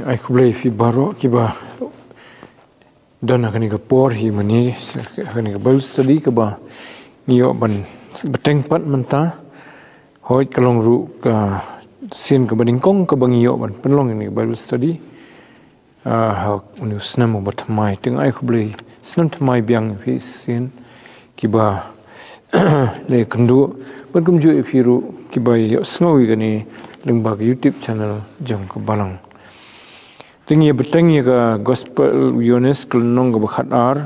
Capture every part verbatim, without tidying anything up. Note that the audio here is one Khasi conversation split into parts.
Ai khublei phi baroh kiba don ha kane ka por hi mynne, ha kane ka Bible study kaba ngi ïoh ban bteng pat mynta. Hooid, ka long ruh ka sien kaba nyngkong kaba ngi ïoh ban pynlong ïa kane ka Bible study. Ah, ha une u snem uba thymmai, te nga ai khublei snem thymmai biang ïa phi shisien kiba la ïakynduh, bad kumjuh ïa phi ruh kiba ïohsngew ïa kane lyngba ka YouTube channel jong ka Balang. Te ngi ïa bteng ïa ka Gospel u Ïoannis ka lynnong kaba khatar,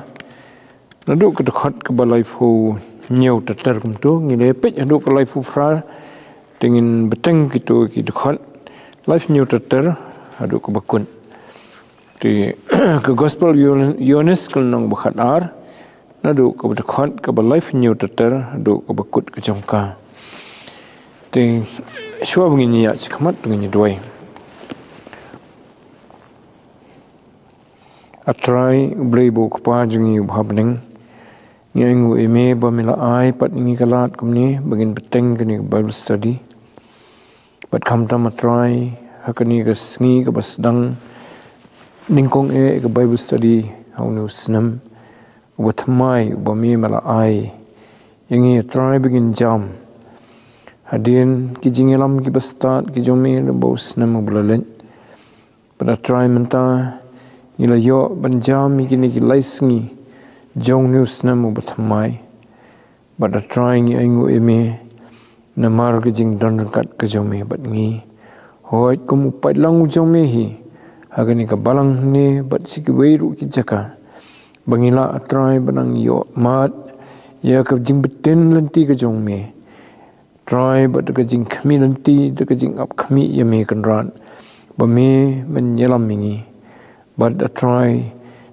naduh ka dkhot kaba laiphew hynñiew ter ter. Kumto ngi la ïa peit haduh ka laiphew phra, te ngin bteng kito ki dkhot laiphew hynñiew ter ter haduh kaba kut. Te ka Gospel Ïoan-, Ïoannis ka lynnong ba khatar, naduh kaba dkhot kaba laiphew hynñiew ter ter haduh kaba kut ka jong ka. Te shuwa ba ngin ïaid shakhmat, to ngin ïa duwai. A Trai, U Blei bad U Kpa jong ngi uba ha bneng, ngi ainguh ïa me ba me la ai pat ïa ngi ka lad kumne ba ngin bteng kane ka Bible study. Bad khamtam, A Trai, ha kane ka sngi kaba sdang nyngkong eh ka Bible study ha une u snem uba thymmai uba me me la ai ïa ngi, A Trai, ba ngin jam hadien ki jingïalam kiba stad ki jong me lyngba u snem uba la leit. Bad A Trai, mynta ngi la ïoh ban jam ïa kine ki lai sngi jong une u snem uba thymmai. Bad A Trai, ngi ainguh ïa me namar ka jingdon ryngkat ka jong me bad ngi. Hooid, kum u paidlang u jong me hi ha kane ka balang hangne bad sha kiwei ruh ki jaka, ba ngi lah, A Trai, ban nang ïoh mad ïa ka jingbtin lynti ka jong me, Trai, bad da ka jingkhmih lynti, da ka jingap khmih ïa me Kynrad, ba me men ïalam ïa ngi. Bad, A Trai,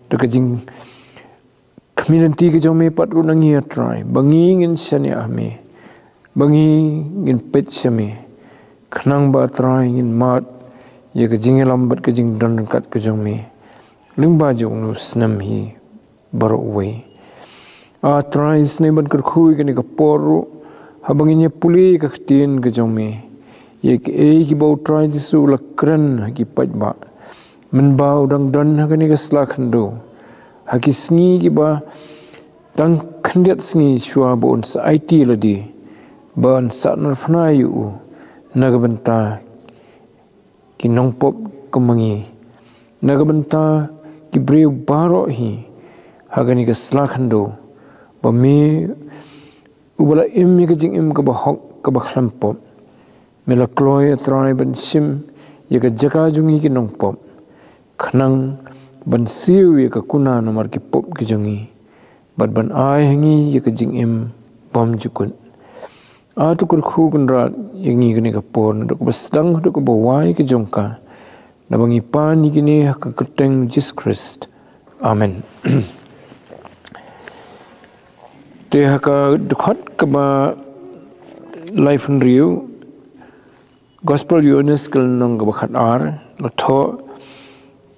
da ka jingkhmih lynti ka jong me pat ruh na ngi, A Trai, ba ngi ngin shaniah ha me, ba ngi ngin peit sha me, khnang ba, A Trai, ngin mad ïa ka jingïalam bad ka jingdon ryngkat ka jong me lyngba jong une u snem hi baroh uwei. A Trai, sngewbha ban kyrkhu ïa kane ka por ruh, haba ngin ïa pule ïa ka ktien ka jong me, ïa kaei kaba U Trai Jisu u la kren ha ki paidbah, mynba u dang don ha kane ka sla khyndew, ha ki sngi kiba tang khyndiat sngi shuwa ba un sa aiti lade, ba un sahnarphna ïa u na ka bynta ki nongpop kum ma ngi, na ka bynta ki briew baroh hi ha kane ka sla khyndew, ba me uba la im ïa ka jingim kaba hok kaba khlem pop, me la kloi, A Trai, ban shim ïa ka jaka jong ngi ki nongpop, khnang ban siew ïa ka kuna namar ki pop ki jong ngi, bad ban ai ha ngi ïa ka jingim bymjukut. A, to kyrkhu Kynrad ïa ngi kane ka por, naduh kaba sdang haduh kaba wai ka jong ka, naba ngi pan ïa kine ha ka kyrteng Jisu Khrist. Amen. Te ha ka dkhot kaba laiphew hynriew, Gospel Ïoannis ka lynnong kaba khatar, la thoh: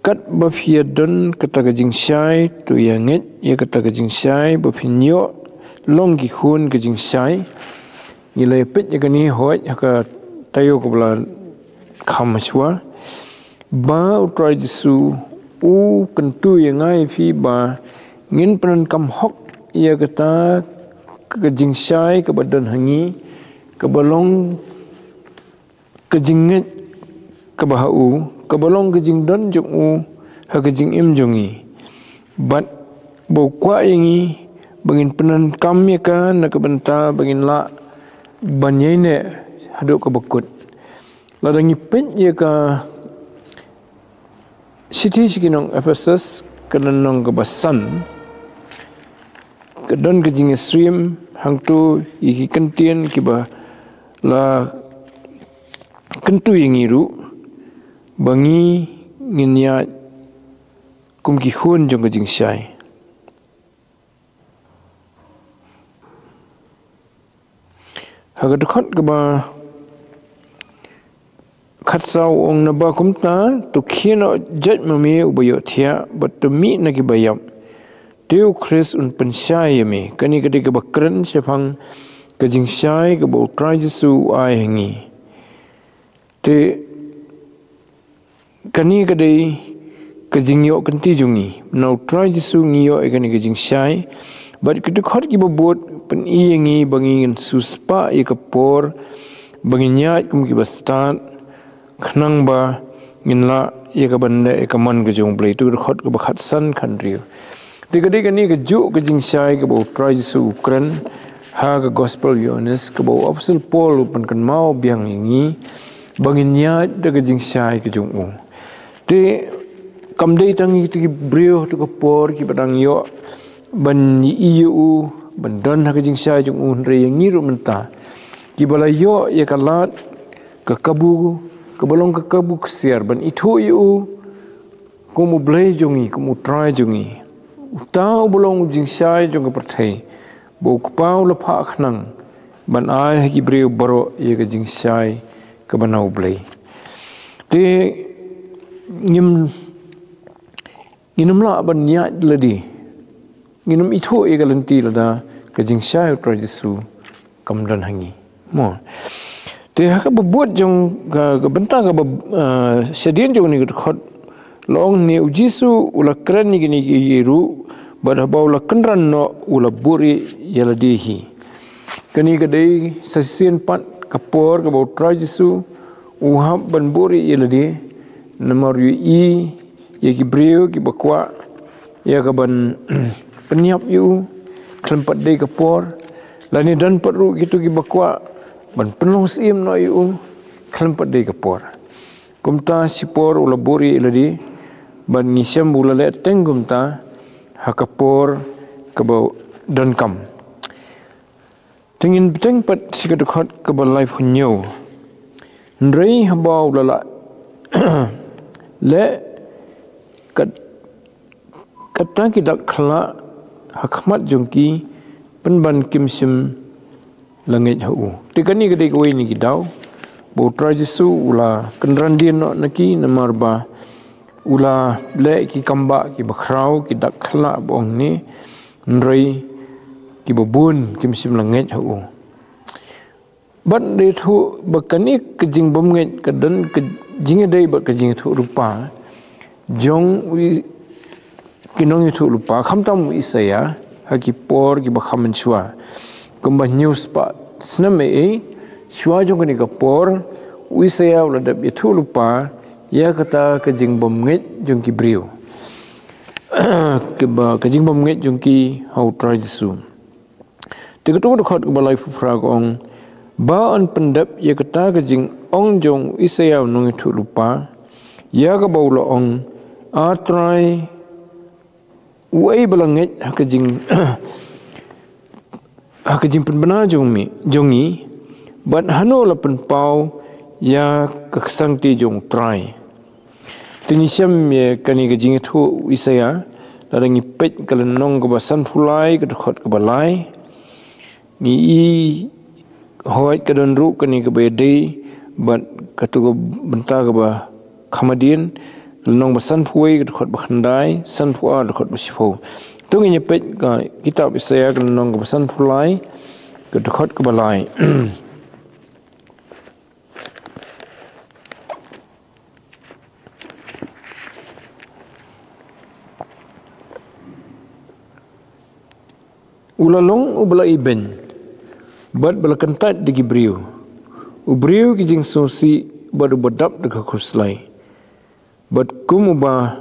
Katba phi ïa don kata ka jingshai, to ïa ngeit ïa kata ka jingshai ba phin ïoh long ki khun ka jingshai. Ngi la ïa peit ïa kane, hooid, ha ka taïew kaba la kham shuwa, ba U Trai Jisu u kyntu ïa nga ïa phi ba ngin pyndonkam hok ïa kata ka jingshai kaba don ha ngi, kaba long ka jingngeit kaba ha u, kaba long ka jingdon jong u ha ka jingim jong ngi. Bad ba u kwah ïa ngi ba ngin pyndonkam ïa ka na ka bynta ba ngin lah ban ïaineh haduh kaba kut. Lada ngi peit ïa ka shithi sha ki nong Ephesus, ka lynnong kaba san, ka don ka jingïasyriem hangto ïa ki kyntien kiba la kyntu ïa ngi ruh ba ngi ngin ïaid kum ki khun jong ka jingshai. Ha ka dkhot kaba khatsaw u ong: Naba kumta to khie noh jait ma me uba ïohthiah, bad to mih na kiba ïap. Te U Khrist un pynshai ïa me. Kane ka dei kaba kren shaphang ka jingshai kaba U Trai Jisu u ai ha ngi. Te Kane ka dei ka jingïoh kynti jong ngi. Na u Trai Jisu ngi ïoh ïa kane ka jingshai. Bad ki dkhot kiba bud pyni ïa ngi ba ngin siewspah ïa ka por ba ngin ïaid kum kiba stad, khnang ba ngin lah ïa ka ban leh ïa ka mon ka jong u Blei. Tu dkhot kaba khatsan, khathynriew. Te ka dei kane kajuh ka jingshai kaba u Trai Jisu u kren ha ka Gospel Ïoannis, kaba u Apostol Paul u pynkynmaw biang ïa ngi ba ngin ïaid da ka jingshai ka jong u. Te kam dei tang ïa kita ki briew ha tu ka por kiba dang ïoh ban ïohi ïa u, ban don ha ka jingshai jong u, hynrei ïa ngi ruh mynta kiba la ïoh ïa ka lad, ka kabu, kaba long ka kabu ksiar ban ithuh ïa u kum u Blei jong ngi, kum u Trai jong ngi. Uta uba long u jingshai jong ka pyrthei, ba u Kpa u la phah khnang ban ai ha ki briew baroh ïa ka jingshai kaba na u Blei. Te ngim, ngin ym lah ban ïaid lade, ngin ym ithuh ïa ka lynti lada ka jingshai u Trai Jisu kam don ha ngi. Mo. Te ha kaba bud jong ka, ka bynta kaba, ah, shadien jong kane ka dkhot, la ong ne u Jisu u la kren ïa kine kiei kiei ruh, bad haba u la kynran noh u la buhrieh ïa lade hi. Kane ka dei sa shisien pat ka por kaba u Trai Jisu u hap ban buhrieh ïa lade, namar u ïohi ïa ki briew kiba kwah ïa ka ban pynïap ïa u khlem pat dei ka por, lane don pat ruh kito kiba kwah ban pynlong syiem noh ïa u khlem pat dei ka por. Kumta shipor u la buhrieh ïa lade, bad ngi shem ba u la leh teng kumta ha ka por kaba donkam. Te ngin bteng pat sha ka dkhot kaba laiphew hynñiew. Hynrei haba u la lah leh kat, kata ki dak khyllah ha khmat jong ki, pynban kim shym la ngeit ha u. Te kane ka dei kawei na ki daw ba u Trai Jisu u la kynran dien noh na ki, namar ba u la leh ki kambah kiba khraw, ki dak khyllah ba ong ne, hynrei kiba bun kim shym la ngeit ha u. Bad da ïathuh ba kane ka jingbymngeit ka don ka jingïadei bad ka jingïathuhlypa jong u, ki nongïathuhlypa, khamtam u Isaïah, ha ki por kiba kham mynshuwa. Kumba hynñiew spah snem eh, shuwa jong kane ka por, u Isaïah u la dep ïathuhlypa ïa kata ka jingbymngeit jong ki briew. Kiba, ka jingbymngeit jong ki ha u Trai Jisu. Te katu ka dkhot kaba laiphew phra ka ong, ba yn pyndep ïa kata ka jingong jong u Isaïah u nongïathuhlypa, ïa kaba u la ong, A Trai, uei ba la ngeit ha ka jing, ha ka jingpynbna jong mi, jong ngi, bad hano la pynpaw ïa ka ksangti jong u Trai. Te ngi shem ïa kane ka jingïathuh u Isaïah, lada ngi peit ka lynnong kaba sanphew lai, ka dkhot kaba lai. Ngi i hooid ka don ruh kane kaba ïadei bad katu ka bynta kaba kham hadien, lynnong ba sanphew wei, ka dkhot ba khyndai, sanphew ar, dkhot ba shiphew. To ngin ïa peit ka kitab Isaïah, ka lynnong kaba sanphew lai, ka dkhot kaba lai. U la long uba la ibeiñ bad ba la kyntait da ki briew, u briew ki jingsngewsih bad uba dap da ka khuslai, bad kum uba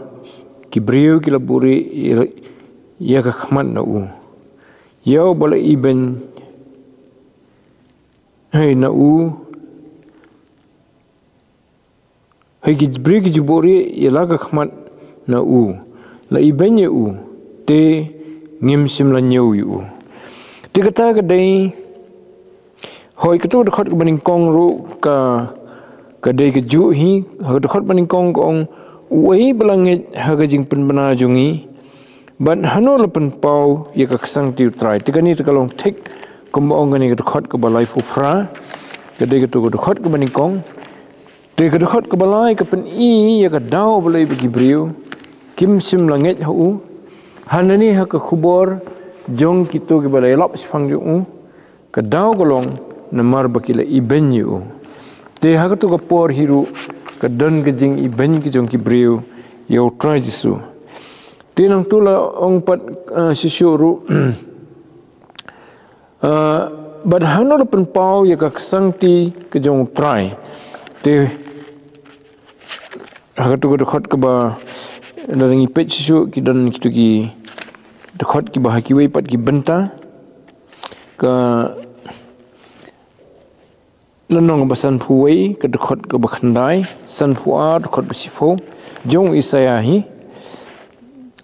ki briew ki la buhrieh ïa, ïa ka khmat na u. Ïa uba la ibeiñ hei na u, hei ki briew ki ju buhrieh ïa la ka khmat na u, la ibeiñ ïa u, te ngim shym la ñiew ïa u. Te kata ka dei, hooid, katu ka dkhot kaba nyngkong ruh ka, ka dei kajuh hi, ha ka dkhot ba nyngkong ka ong, uei ba la ngeit ha ka jingpynbna jong ngi, bad hano la pynpaw ïa ka ksangti u Trai. Te kane te ka long thik kumba ong kane ka dkhot kaba laiphew phra, ka dei katu ka dkhot kaba nyngkong. Te ka dkhot kaba lai ka pyni ïa ka daw balei ba ki briew kim shym la ngeit ha u. Hangne ha ka khubor jong kito kiba la ïalap shaphang jong u, ka daw ka long namar ba ki la ibeiñ ïa u. Te ha katu ka por hi ruh ka don ka jingibeiñ ka jong ki briew ïa U Trai Jisu. Te nangta la ong pat, ah, shisha ruh, ah, bad hangno la pynpaw ïa ka ksangti ka jong U Trai. Te ha katu ka dkhot kaba la ngi peit shisha ki don kitu ki dkhot kiba ha kiwei pat ki bynta. Ka lynnong ba sanphew wei, ka dkhot kaba khyndai, sanphew ar, dkhot ba shiphew, jong Isaïah hi,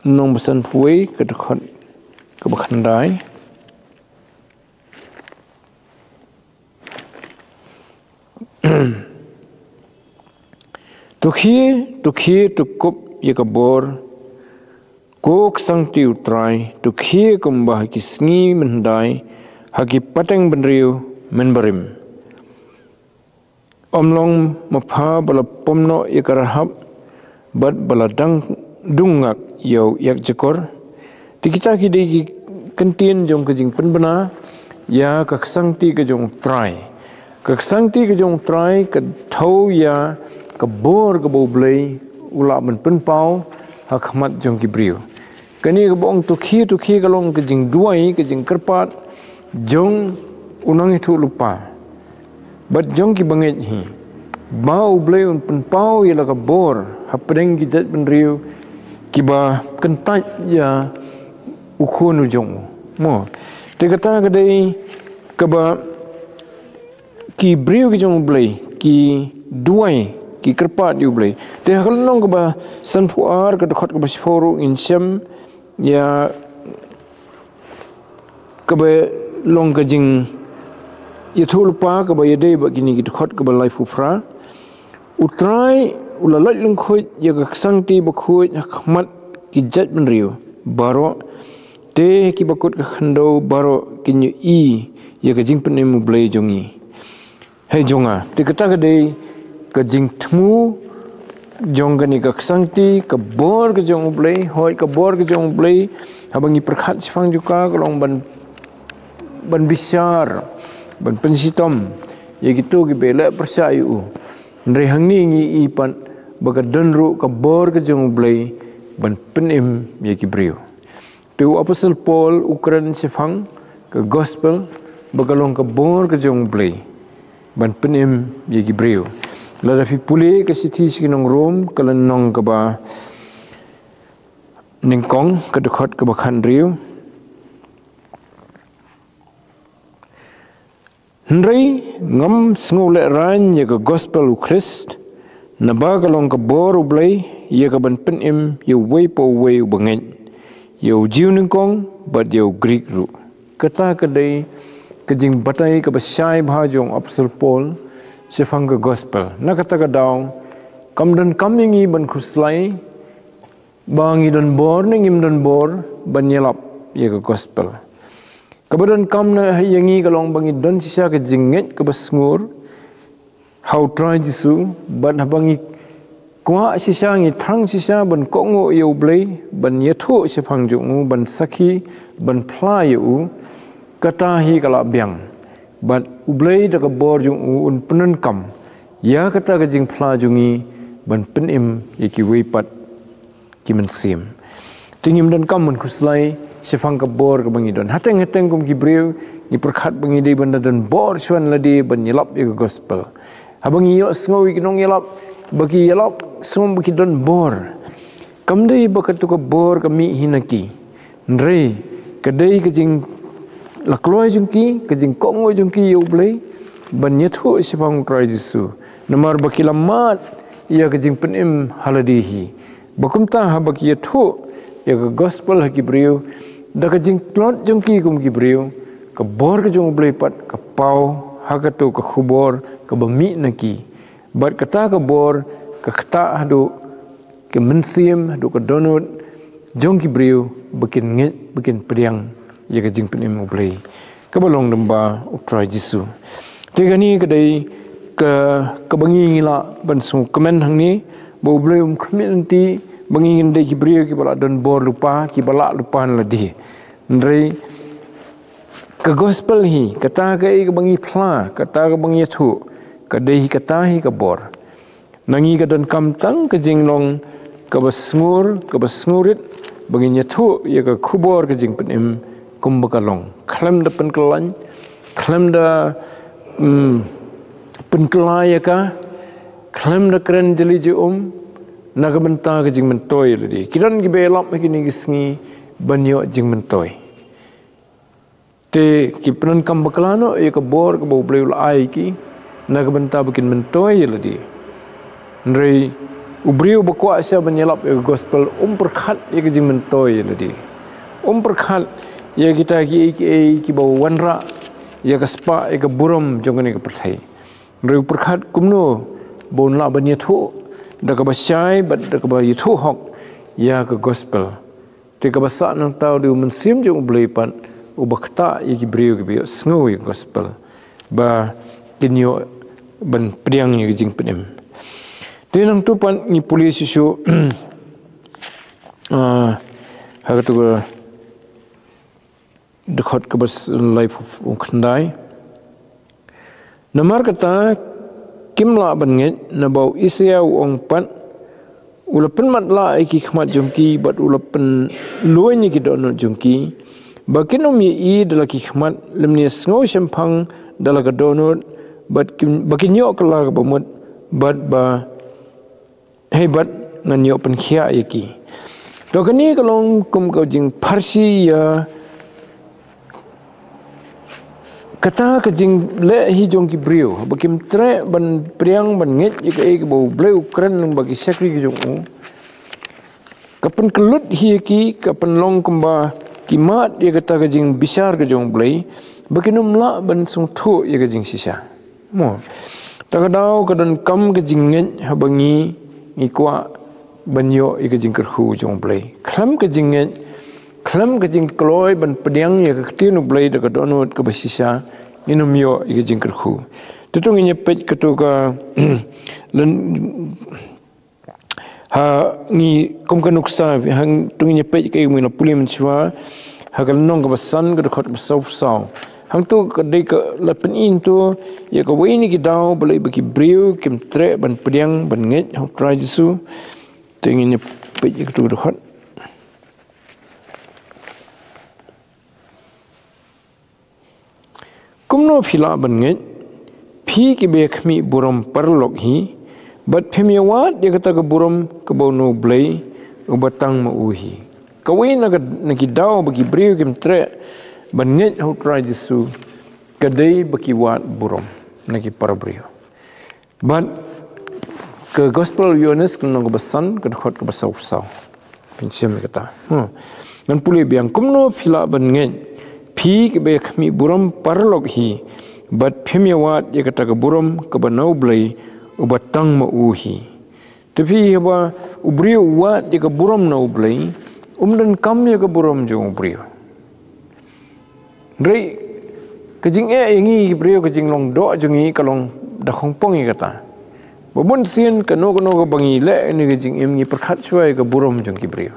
lynnong ba sanphew wei, ka dkhot kaba khyndai. To khie, to khie, to kup ïa ka bor, ko ksangti U Trai, to khie kumba ha ki sngi mynhyndai, ha ki pateng bynriew mynbarim. Ym long ma pha ba la pom noh ïa ka Rahab, bad ba la dang dung ngak ïa u ïakjakor. Te kita ki dei ki kyntien jong ka jingpynbna ïa ka ksangti ka jong U Trai. Ka ksangti ka jong U Trai ka thew ïa ka bor kaba U Blei u lah ban pynpaw ha khmat jong ki briew. Kane kaba ong to khie, to khie ka long ka jingduwai, ka jingkyrpad jong u nongïathuhlypa bad jong ki bangeit hi, ba U Blei un pynpaw ïa la ka bor hapdeng ki jaitbynriew kiba kyntait ïa u khun u jong u. Mo, te kata ka dei kaba ki briew ki jong U Blei ki duwai, ki kyrpad ïa U Blei. Te ha ka lynnong kaba sanphew ar, ka dkhot kaba shiphew ruh ngin shem ïa kaba long ka jingïathuhlypa kaba ïadei bad kine ki dkhot kaba laiphew phra. U Trai u la lait lyngkhuid ïa ka ksangti bakhuid ha khmat ki jaitbynriew baroh, te kiba kut ka khyndew baroh kin ïohi ïa ka jingpynim U Blei jong ngi. Hei jong nga, te kata ka dei ka jingthmu jong kane ka ksangti, ka bor ka jong U Blei, hooid ka bor ka jong U Blei, haba ngi pyrkhat shaphang jong ka, ka long ban, ban bishar, ban pynshitom ïa kito kiba leh pyrshah ïa u. Hynrei hangne ngi i pat ba ka don ruh ka bor ka jong U Blei ban pynim ïa ki briew. Te u Apostol Paul u kren shaphang ka gospel ba ka long ka bor ka jong U Blei ban pynim ïa ki briew. Lada phi pule ka shithi sha ki nong Rom, ka lynnong kaba nyngkong, ka dkhot kaba khathynriew. Hynrei ngam sngewlehraiñ ïa ka gospel U Khrist, naba ka long ka bor U Blei ïa ka ban pynim ïa uwei pa uwei uba ngeit, ïa u Jiw nyngkong bad ïa u Grik ruh. Kata ka dei ka jingbatai kaba shai bha jong u Apostol Paul shaphang ka gospel. Na kata ka daw, kam donkam ïa ngi ban khuslai ba ngi don bor ne ngim don bor ban ïalap ïa ka gospel. Kaba donkam na ïa ngi ka long ba ngi don shisha ka jingngeit kaba sngur ha U Trai Jisu, bad haba ngi kwah shisha, ngi thrang shisha ban kohnguh ïa U Blei, ban ïathuh shaphang jong u, ban sakhi, ban phla ïa u, kata hi ka la biang. Bad U Blei da ka bor jong u un pyndonkam ïa kata ka jingphla jong ngi ban pynim ïa kiwei pat ki mynsiem. Te ngim donkam ban khuslai shaphang ka bor kaba ngi don. Hateng hateng kum ki briew ngi pyrkhat ba ngi dei ban da don bor shuwa na lade ban ïalap ïa ka gospel. Haba ngi ïohsngew ïa ki nongïalap ba ki ïalap sngewbha ba ki don bor, kam dei ba katu ka bor ka mih hi na ki. Hynrei ka dei ka jinglaitluid jong ki, ka jingkohnguh jong ki ïa U Blei ban ïathuh shaphang U Trai Jisu. Namar ba ki la mad ïa ka jingpynim ha lade hi. Ba kumta haba ki ïathuh ïa ka gospel ha ki briew da ka jingtlot jong ki kum ki briew, ka bor ka jong U Blei pat ka paw ha katu ka khubor kaba mih na ki. Bad kata ka bor ka ktah haduh ka mynsiem, haduh ka dohnud jong ki briew ba kin ngeit, ba kin pdiang ïa ka jingpynim U Blei kaba long lyngba U Trai Jisu. Te kane ka dei ka, kaba ngi ngi lah ban sngewkmen hangne, ba U Blei um khmih lynti ba ngi ngin dei ki briew kiba la don bor lypa, kiba lah lypa na lade. Hynrei ka gospel hi, kata kaei kaba ngi phla, kata kaba ngi ïathuh, ka dei hi, kata hi ka bor. Na ngi ka donkam tang ka jinglong kaba sngur, kaba sngurit, ba ngin ïathuh ïa ka khubor ka jingpynim kumba ka long. Khlem da pynkylla, khlem da, mm, pynkylla ïa ka, khlem da kren jali ji um, na ka bynta ka jingmyntoi ïa lade. Ki don kiba ïalap ha kine ki sngi ban ïoh jingmyntoi. Te ki pyndonkam bakla noh ïa ka bor kaba U Blei u la ai ki, na ka bynta ba kin myntoi ïa lade. Hynrei u briew ba kwah sha ban ïalap ïa ka gospel, um pyrkhat ïa ka jingmyntoi ïa lade. Um pyrkhat ïa kita kiei kiei kiba wanrah ïa ka spah, ïa ka burom jong kane ka pyrthei. Hynrei u pyrkhat kumno ba un lah ban ïathuh da kaba shai bad da kaba ïathuh hok ïa ka gospel. Te kaba sah nangta u dei u Mynsiem jong U Blei pat, uba ktah ïa ki briew kiba ïohsngew ïa ka gospel, ba kin ïoh ban pdiang ïa ka jingpynim. Te nangta pat ngi pule shisha, ah, ha katu ka dkhot kaba s-, laiphew khyndai. Namar kata kim lah ban ngeit, naba u Isaïah u ong pat, u la pynmatlah ïa ki khmat jong ki, bad u la pynluin ïa ki dohnud jong ki, ba kin ym ïohi da la ki khmat, lymne sngew shemphang da la ka dohnud, bad kin, ba kin ïoh kylla kaba mut, bad ba hei bad ngan ïoh pynkhiah ïa ki. To kane ka long kum ka jingpharshi ïa kata ka jingleh hi jong ki briew, ba kim treh ban pdiang ban ngeit ïa kaei kaba U Blei u kren lyngba ki shakri ki jong u. Ka pynkyllut hi ïa ki, ka pynlong kumba ki mad ïa kata ka jingbishar ka jong U Blei, ba kin ym lah ban sngewthuh ïa ka jingshisha. Mo. Ta ka daw ka donkam ka jingngeit haba ngi, ngi kwah ban ïoh ïa ka jingkyrkhu jong U Blei. Khlem ka jingngeit, khlem ka jingkloi ban pdiang ïa ka ktien U Blei da ka dohnud kaba shisha, ngin ym ïoh ïa ka jingkyrkhu. Te to ngin ïa peit katu ka lyn-, ha ngi kum ka nuksa, hangto ngin ïa peit kaei kaba ngi la pule mynshuwa, ha ka lynnong kaba san ka dkhot kaba sawphew saw. Hangto ka dei ka la pyni to ïa kawei na ki daw balei ba ki briew kim treh ban pdiang ban ngeit ha U Trai Jisu. Te ngin ïa peit ïa katu ka dkhot. Kumno phi lah ban ngeit, phi kiba ïa khmih burom paralok hi, bad phim ïa wad ïa kata ka burom kaba na U Blei uba tang ma u hi. Kawei na ka, na ki daw ba ki briew kim treh ban ngeit ha U Trai Jisu, ka dei ba ki wad burom na ki para briew. Bad ka Gospel u Ïoannis ka lynnong kaba san, ka dkhot kaba sawphew saw. Phin shem ïa kata. Hmm. Ngan pule biang, kumno phi lah ban ngeit, phi kiba ïa khmih burom paralok hi, bad phim ïa wad ïa kata ka burom kaba na U Blei uba tang ma u hi. Te phi, haba u briew u wad ïa ka burom na U Blei, um donkam ïa ka burom jong u briew. Hynrei ka jingeh ïa ngi ki briew, ka jinglong doh jong ngi ka long da khongpong ïa kata. Ba bunsien kano kano kaba ngi leh ïa ka jingim, ngi pyrkhat shuwa ïa ka burom jong ki briew.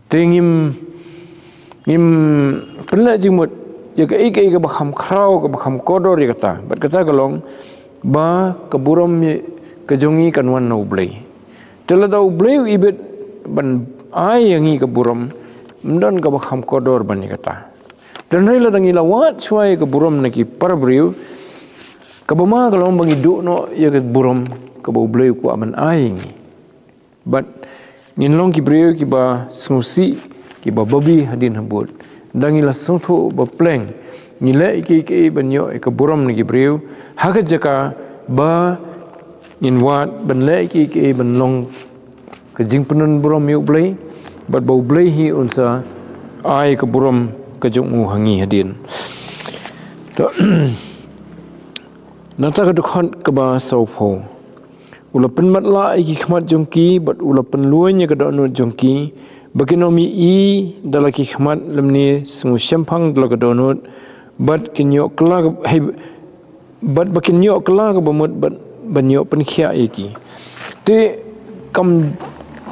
Te ngim, ngim pynleh jingmut ïa kaei kaei kaba kham khraw, kaba kham kordor ïa kata. Bad kata ka long ba ka burom ïa ka jong ngi kan wan na U Blei. Te lada U Blei u ibit ban ai ïa ngi ka burom, ym don kaba kham kordor ban ïa kata. Te hynrei lada ngi la wad shuwa ïa ka burom na ki para briew, kaba ma ka long ba ngi duh noh ïa ka burom kaba U Blei u kwah ban ai ïa ngi. Bad ngin long ki briew kiba sngewsih, kiba babe hadien habud. Da ngi la sngewthuh ba pleng, ngi leh ïa kiei kiei ban ïoh ïa ka burom na ki briew, ha ka jaka ba ngin wad ban leh ïa kiei kiei ban long ka jingpynburom ïa U Blei, bad ba U Blei hi un sa ai ka burom ka jong u ha ngi hadien. To, nangta ka dkhot kaba sawphew. U la pynmatlah ïa ki khmat jong ki, bad u la pynluin ïa ka dohnud jong ki, ba kin ym ïohi da la ki khmat lymne sngew shemphang da la ka dohnud, bad kin ïoh kylla ka, hei, bad ba kin ïoh kylla kaba mut, bad ban ïoh pynkhiah ïa ki. Te kam,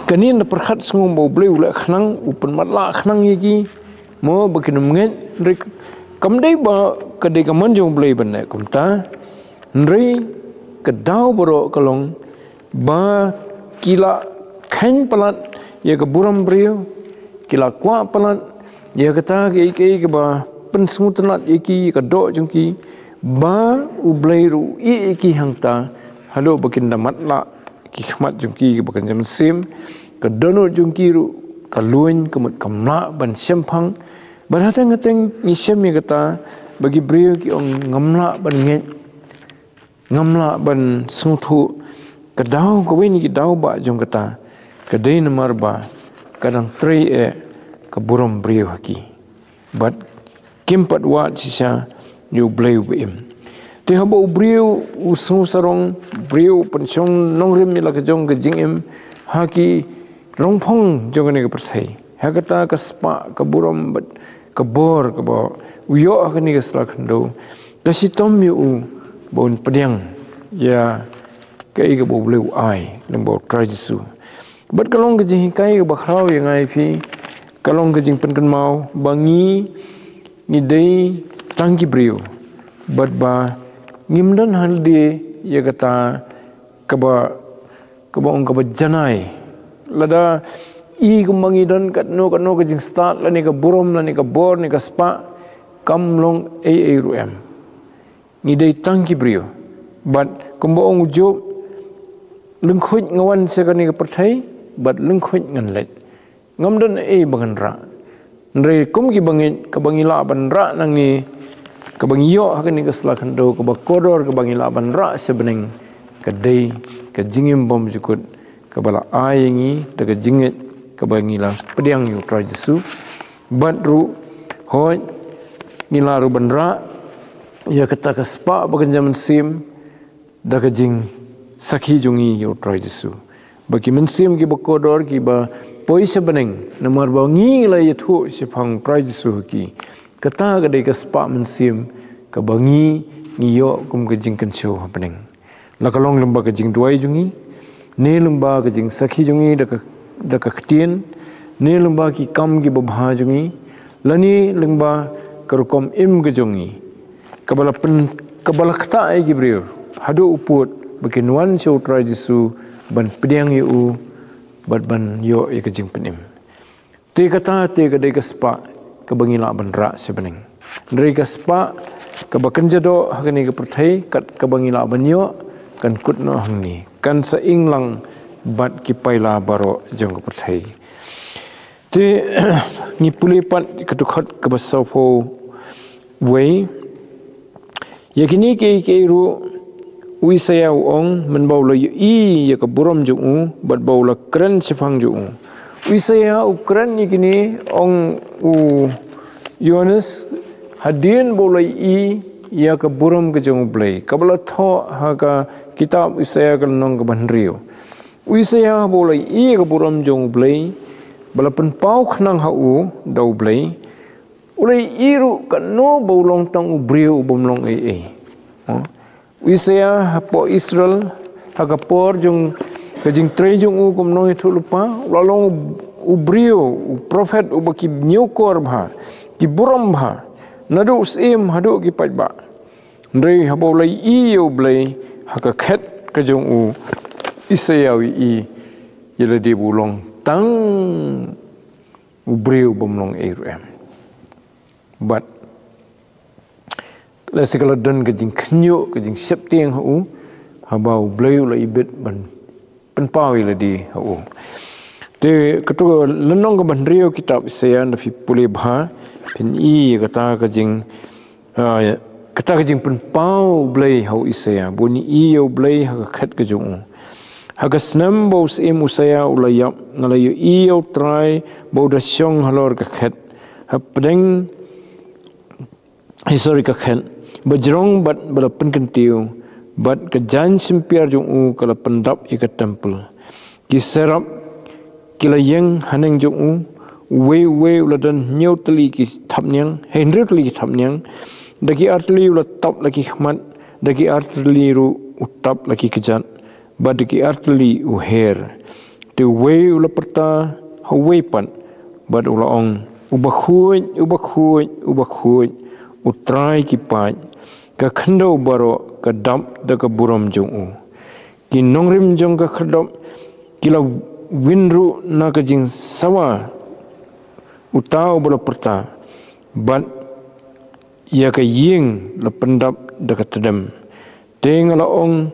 kane da pyrkhat sngew ba U Blei u leh khnang, u pynmatlah khnang ïa ki, mo, ba kin ym ngeit, hynrei kam dei ba ka dei ka mon jong U Blei ban leh kumta. Hynrei ka daw baroh ka long ba ki la kheiñ palat ïa ka burom briew, ki la kwah palat ïa kata kaei kaei kaba pynsngewtynnat ïa ki, ïa ka doh jong ki, ba U Blei ruh u ïeh ïa ki hangta, haduh ba kin da matlah ki khmat jong ki kiba kynja mynsiem, ka dohnud jong ki ruh ka luiñ, ka mut kam lah ban shemphang. Bad hateng hateng ngi shem ïa kata ba ki briew ki ong, ngam lah ban ngeit, ngam lah ban sngewthuh. Ka daw, kawei na ki daw ba jong kata ka dei namar ba ka dang trei eh ka burom briew ha ki, bad kim pat wad shisha ïa U Blei uba im. Te haba u briew u sngewsarong, briew u pynshong nongrim ïa la ka jong ka jingim ha ki rongphong jong kane ka pyrthei, ha kata ka spah ka burom bad ka bor kaba u ïoh ha kane ka sla khyndew, ka shitom ïa u ba un pdiang ïa kaei kaba U Blei u ai lyngba U Trai Jisu. Bad ka long ka jinghikai kaba khraw ïa nga ïa phi, ka long ka jingpynkynmaw ba ngi, ngi dei tang ki briew, bad ba ngim don hangne ïa kata kaba, kaba ong kaba janai. Lada i kumba ngi don katno katno ka jingstad, lane ka burom, lane ka bor, ne ka spah, kam long ei ei ruh em. Ngi dei tang ki briew. Bad kumba ong u Job, lyngkhuid nga wan sha kane ka pyrthei, bad lyngkhuid ngan leit. Ngam don ei ba ngan rah. Hynrei kum ki bangeit, kaba ngi lah ban rah nangne, kaba ngi ïoh ha kane ka sla khyndew, kaba kordor, kaba ngi lah ban rah sha bneng, ka dei ka jingim bymjukut kaba la ai ïa ngi da ka jingngeit kaba ngi la pdiang ïa U Trai Jisu. Bad ruh, hooid, ngi lah ruh ban rah ïa kata ka spah ba kynja mynsiem da ka jingsakhi jong ngi ïa U Trai Jisu. Ba ki mynsiem kiba kordor, kiba poi sha bneng namar ba ngi la ïathuh shaphang U Trai Jisu ha ki, kata ka dei ka spah mynsiem kaba ngi, ngi ïoh kum ka jingkynshew ha bneng. La ka long lyngba ka jingduwai jong ngi, ne lyngba ka jingsakhi jong ngi da ka, da ka ktien, ne lyngba ki kam kiba bha jong ngi, lane lyngba ka rukom im ka jong ngi, kaba la pyn, kaba la ktah ïa ki briew haduh u pud ba kin wan sha U Trai Jisu ban pdiang ïa u, bad ban ïoh ïa ka jingpynim. Te kata te ka dei ka spah kaba ngi lah ban rah sha bneng. Hynrei ka spah kaba kynja doh ha kane ka pyrthei, kat kaba ngi lah ban ïoh, kan kut noh hangne, kan sa ing lang bad ki paila baroh jong ka pyrthei. Te ngi pule pat ka dkhot kaba sawphew wei. Ïa kine kiei kiei ruh u Isaïah u ong, mynba u la ïohi ïa ka burom jong u, bad ba u la kren shaphang jong u. U Isaïah u kren ïa kine, ong u Ïoannis, hadien ba u la ïohi ïa ka burom ka jong U Blei, kaba la thoh ha ka kitab Isaïah ka lynnong kaba hynriew. U Isaïah ba u la ïohi ïa ka burom jong U Blei, ba la pynpaw khnang ha u da U Blei, u la ïohi ruh katno ba u long tang u briew u bym long ei ei. Ha? U Isaïah hapoh Israel, ha ka por jong ka jingtrei jong u kum u nongïathuhlypa, u la long u briew, u prophet uba ki ñiewkor bha, ki burom bha, naduh u syiem haduh ki paidbah. Hynrei haba u la ïohi ïa U Blei, ha ka khet ka jong u, Isaïah u ïohi ïa lade ba u long tang u briew bym long ei ruh em. Bad lehse ka la don ka jingkhynñiuh, ka jingsheptieng ha u, haba U Blei u la ibit ban pynpaw ïa lade ha u. Te kato ka lynnong kaba hynriew kitab Isaïah, lada phi pule bha, phin ïohi ïa kata ka jing, ah, kata ka jingpynpaw U Blei ha u Isaïah, ba un ïohi ïa U Blei ha ka khet ka jong u. Ha ka snem ba u syiem Usaïah u la ïap, nga la ïohi ïa U Trai ba u da shong halor ka khet, hapdeng, eh, sorry, ka khet ba jrong bad ba la pynkyntiew, bad ka jaiñ shympiar jong u ka la pyndap ïa ka templ. Ki serap ki la ïeng haneng jong u, uwei uwei u la don hynñiew tylli ki thapniang, eh, hynriew tylli ki thapniang, da ki ar tylli u la tap la ki khmat, da ki ar tylli ruh u tap la ki kjat, bad da ki ar tylli u her. Te uwei u la pyrta ha uwei pat, bad u la ong, Uba khuid, uba khuid, uba khuid, U Trai ki paid, ka khyndew baroh ka dap da ka burom jong u. Ki nongrim jong ka khyrdop ki la win ruh na ka jingsawa uta uba la pyrta, bad ïa ka ïing la pyndap da ka tdem. Te nga la ong,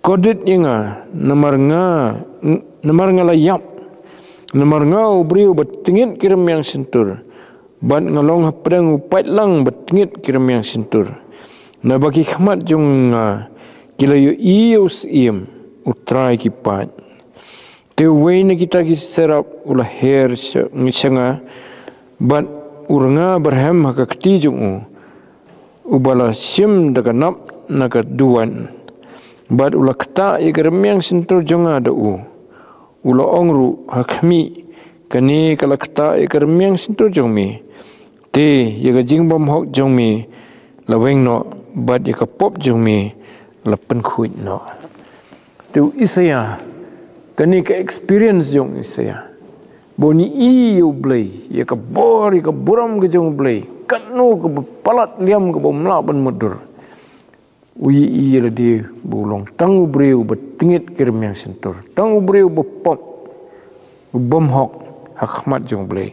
kordit ïa nga, namar nga, namar nga la ïap, namar nga u briew ba tngit ki rmiang shyntur, bad nga long hapdeng u paidlang ba tngit ki rmiang shyntur. Naba ki khmat jong nga ki la ïohi ïa u Syiem, u Trai ki paid. Te uwei na kita ki serap u la her sha, sha nga, bad u rnga barhem ha ka kti jong u, uba la shim da ka nap na ka duwan. Bad u la ktah ïa ka rmiang shyntur jong nga da u. U la ong ruh, ha khmih, kane ka la ktah ïa ka rmiang shyntur jong me. Te ïa ka jingbymhok jong me la weng noh, bad ïa ka pop jong me la pynkhuid noh. Te u Isaïah, kane ka experience jong u Isaïah, ba un ïohi ïa u Blei, ïa ka bor, ïa ka burom ka jong u Blei, katno kaba palat liam kaba um lah ban mutdur. U ïohi ïa lade ba u long tang u briew ba tngit ki rmiang shyntur, tang u briew ba pop, u bymhok ha khmat jong u Blei.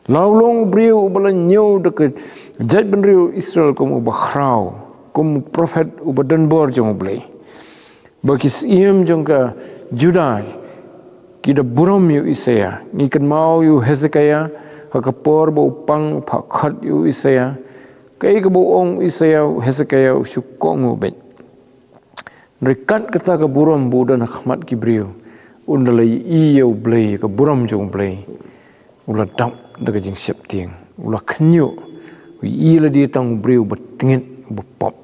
La u long u briew uba la ñiew da ka jaitbynriew Israel kum uba khraw, kum u prophet uba donbor jong u Blei. Ba ki syiem jong ka Judah ki da burom ïa u Isaïah. Ngi kynmaw ïa u Hezekiah, ha ka por ba u pang u phah khot ïa u Isaïah. Kaei kaba u ong u Isaïah, u Hezekiah u shu kohnguh beit. Hynrei kat kata ka burom ba u don ha khmat ki briew, un da la ïohi ïa u Blei, ka burom jong u Blei, u la dap da ka jingsheptieng, u la khynñiuh, u ïohi lade tang u briew ba tngit, ba pop.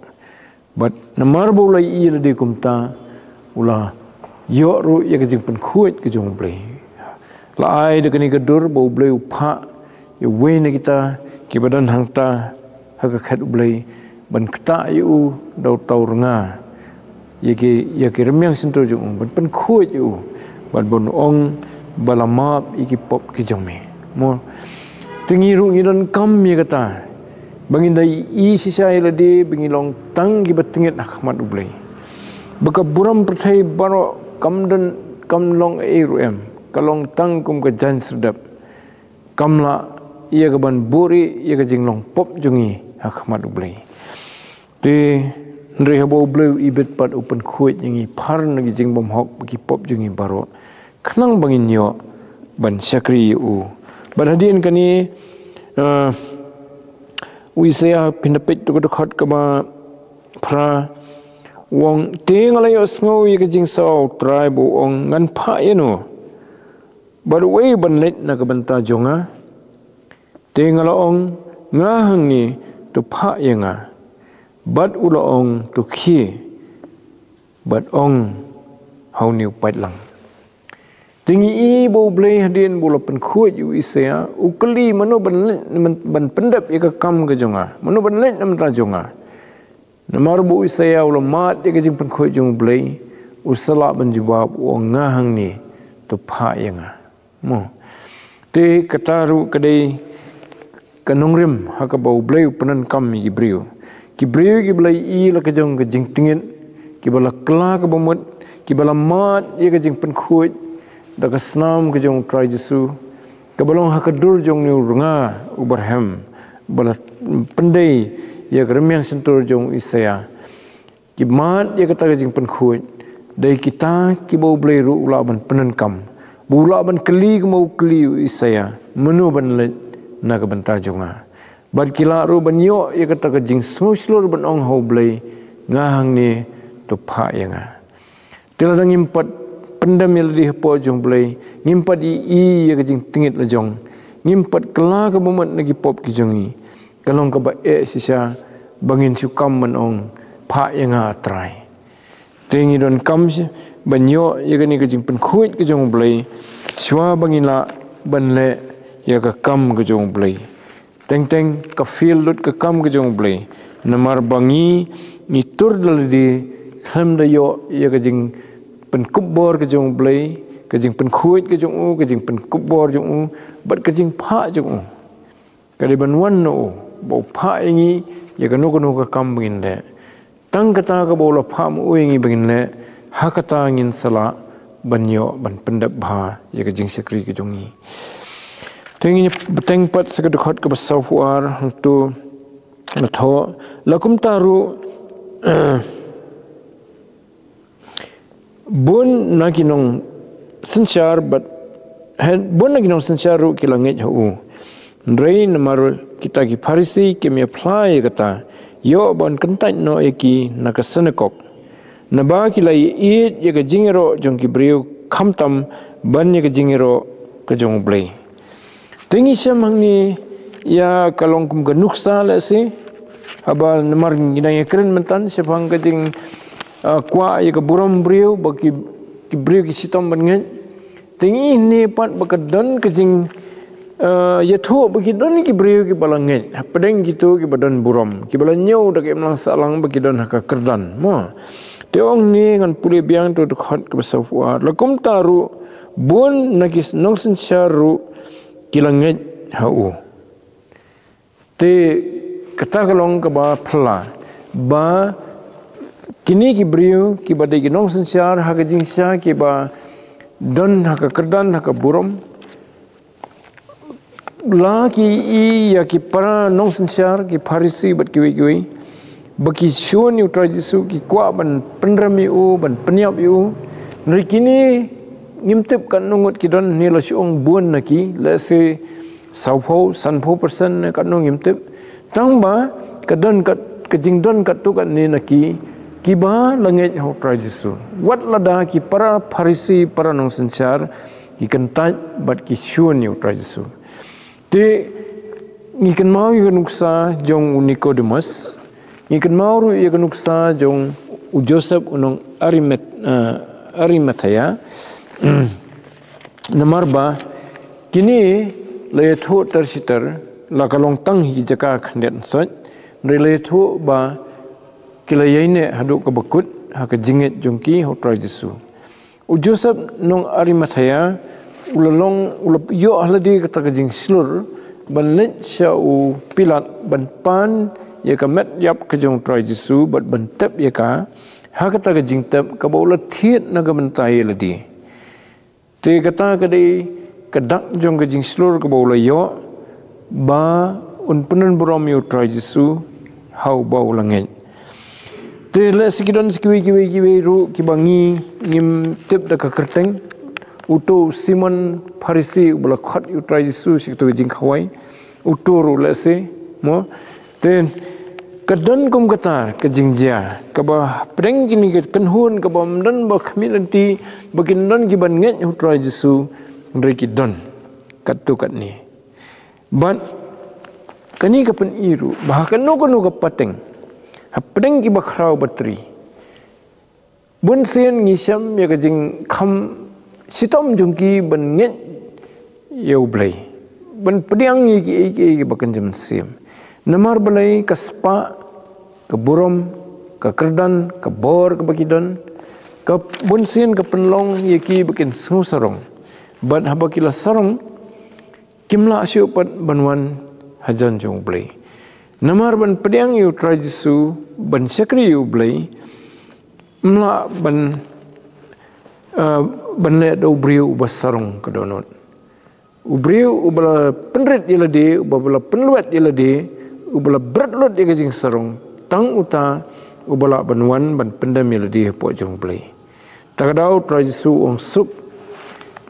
Bad namar ba u la ïohi lade kumta, u la ïoh ruh ïa ka jingpynkhuid ka jong u Blei. La ai da kane ka dur ba u Blei u phah ïa uwei na kita kiba don hangta ha ka khet u Blei, ban ktah ïa u da uta u rnga ïa ki, ïa ki rmiang shyntur jong u, ban pynkhuid ïa u, bad ban ong ba la map ïa ki pop ki jong me. Mo, te ngi ruh ngi donkam ïa kata, ba ngin da ïohi shisha ïa lade ba ngi long tang kiba tngit ha khmat u Blei. Ba ka burom pyrthei baroh kam don, kam long ei ruh em, ka long tang kum ka jaiñ serdep. Kam lah ïa ka ban buhrieh ïa ka jinglong pop jong ngi ha khmat u Blei. Te hynrei haba u Blei u ibit pat, u pynkhuid ïa ngi phar na ki jingbymhok bad ki pop jong ngi baroh, khnang ba ngin ïoh ban shakri ïa u. Bad hadien kane, eh, u Isaïah, phin da peit tu ka dkhot kaba phra, u ong, te nga la ïohsngew ïa ka jingsawa u Trai ba u ong, ngan phah ïano? Bad uei ban leit na ka bynta jong nga? Te nga la ong, nga hangne, to phah ïa nga. Bad u la ong, to khie bad ong ha une u paidlang. Te ngi i ba u Blei hadien ba u la pynkhuid ïa u Isaïah, u kylli, mano ban leit, ban pyndep ïa ka kam ka jong nga? Mano ban leit na bynta jong nga? Namar ba u Isaïah u la mad ïa ka jingpynkhuid jong u Blei, u sa lah ban jubab, u ong, nga hangne, to phah ïa nga. Mo. Te kata ruh ka dei ka nongrim ha kaba u Blei u pyndonkam ïa ki briew. Ki briew kiba la ïohi la ka jong ka jingtngit, kiba la kylla kaba mut, kiba la mad ïa ka jingpynkhuid da ka snam ka jong u Trai Jisu, kaba long ha ka dur jong une u rnga u barhem, ba la pyndei ïa ka rmiang shyntur jong u Isaïah. Ki mad ïa kata ka jingpynkhuid, dei kita kiba u Blei ruh u lah ban pyndonkam, ba u lah ban kylli kumba u kylli u Isaïah, mano ban leit na ka bynta jong nga? Bad ki lah ruh ban ïoh ïa kata ka jingsngewshlur ban ong ha u Blei, nga hangne, to phah ïa nga. Te lada ngim pat pyndem ïa lade hapoh jong u Blei, ngim pat ïohi ïa ka jingtngit la jong, ngim pat kylla kaba mut na ki pop ki jong ngi, ka long kaba eh shisha ba ngin shu kam ban ong, phah ïa nga, a Trai. Te ngi donkam shi ban ïoh ïa kane ka jingpynkhuid ka jong u Blei, shuwa ba ngin lah ban leh ïa ka kam ka jong u Blei. Teng teng ka fail lut ka kam ka jong u Blei. Namar ba ngi, ngi tur da lade, khlem da ïoh ïa ka jingpynkupbor ka jong u Blei, ka jingpynkhuid ka jong u, ka jingpynkupbor jong u, bad ka jingphah jong u. Ka dei ban wan na u, ba u phah ïa ngi ïa kano kano ka kam ba ngin leh. Tang kata kaba u la phah ma u ïa ngi ba ngin leh, Ha kata ngin sa lah ban ïoh ban pyndep bha ïa ka jingshakri ka jong ngi. Te ngin bteng pat sa ka dkhot kaba sawphew ar, hangto la thoh, la kumta ruh, bun na ki nongsynshar bad, he, bun na ki nongsynshar ruh ki la ngeit ha u. Hynrei namar kita ki Pharisi kim ïa phla ïa kata, ïoh ban kyntait noh ïa ki na ka synagog. Naba ki la ïeit ïa ka jingïaroh jong ki briew khamtam ban ïa ka jingïaroh ka jong U Blei. Te ngi shem hangne ïa ka long kum ka nuksa lehse. Haba namar ngi dang ïakren myntan shaphang ka jing, ah, kwah ïa ka burom briew ba ki, ki briew ki shitom ban ngeit. Te ngi ïohi pat ba ka don ka jing, ah, ïathuh ba ki don ki briew kiba la ngeit hapdeng kito kiba don burom, kiba la ñiew da ka imlang sahlang ba ki don ha ka kyrdan, mo. Te ong ne ngan pule biang to dkhot kaba sawphew ar, la kumta ruh bun na ki nongsynshar ruh ki la ngeit ha u. Te kata ka long kaba phylla ba kine ki briew kiba dei ki nongsynshar ha ka jingshisha, kiba don ha ka kyrdan, ha ka burom, la ki ïohi ïa ki para nongsynshar, ki Pharisi bad kiwei kiwei, ba ki shun ïa U Trai Jisu, ki kwah ban pynrem ïa u, ban pynïap ïa u. Hynrei kine ngim tip katno ngut ki don, ne la shu ong bun na ki, lehse sawphew, sanphew percent ne katno ngim tip. Tang ba ka don kat, ka jingdon katto katne na ki, kiba la ngeit ha U Trai Jisu. Wat lada ki para Pharisi, para nongsynshar, ki kyntait bad ki shun ïa U Trai Jisu. Te ngi kynmaw ïa ka nuksa jong u Nikodemus, ngi kynmaw ruh ïa ka nuksa jong u Joseph u nong Arimat-, eh, Arimathea. Namar ba kine la ïathuh ter shi ter, la ka long tang hi jaka khyndiat nsoit, hynrei la ïathuh ba ki la ïaineh haduh kaba kut ha ka jingngeit jong ki ha U Trai Jisu. U Joseph nong Arimathea, u la long, u la ïoh ha lade kata ka jingshlur ban leit sha u Pilat ban pan ïa ka met ïap ka jong U Trai Jisu bad ban tep ïa ka ha kata ka jingtep kaba u la thied na ka bynta ïa lade. Te kata ka dei ka dak jong ka jingshlur kaba u la ïoh ba un pyndon burom ïa U Trai Jisu ha uba u la ngeit. Te lehse ki don sa kiwei kiwei kiwei ruh kiba ngi ngim tip da ka kyrteng. Uto u Simon Pharisi uba la khot ïa U Trai Jisu sha kato ka jingkhawai. Uto ruh lehse, mo. Te ka don kum kata ka jingjia kaba hapdeng kine ki kynhun kaba ym don ba khmih lynti, ba kin don kiban ngeit ha U Trai Jisu, hynrei ki don katto katne. Bad kane ka pyni ruh ba ha kano kano ka pateng, hapdeng kiba khraw batri, bun sien ngi shem ïa ka jingkham shitom jong ki ban ngeit ïa U Blei, ban pdiang ïa kiei kiei kiba kynja mynsiem. Namar balei? Ka spah, ka burom, ka kyrdan, ka bor kaba ki don, ka bun sien ka pynlong ïa ki ba kin sngew sarong. Bad haba ki la sarong, kim lah shuh pat ban wan hajan jong U Blei. Namar ban pdiang ïa U Trai Jisu, ban shakri ïa U Blei, ym lah ban, eh, ban leh da u briew uba sarong ka dohnud. U briew uba la pynrit ïa lade, uba la pynlwet ïa lade, uba la bret lut ïa ka jingsarong, tang uta uba lah ban wan ban pyndem ïa lade hapoh jong U Blei. Ta ka daw U Trai Jisu u ong, suk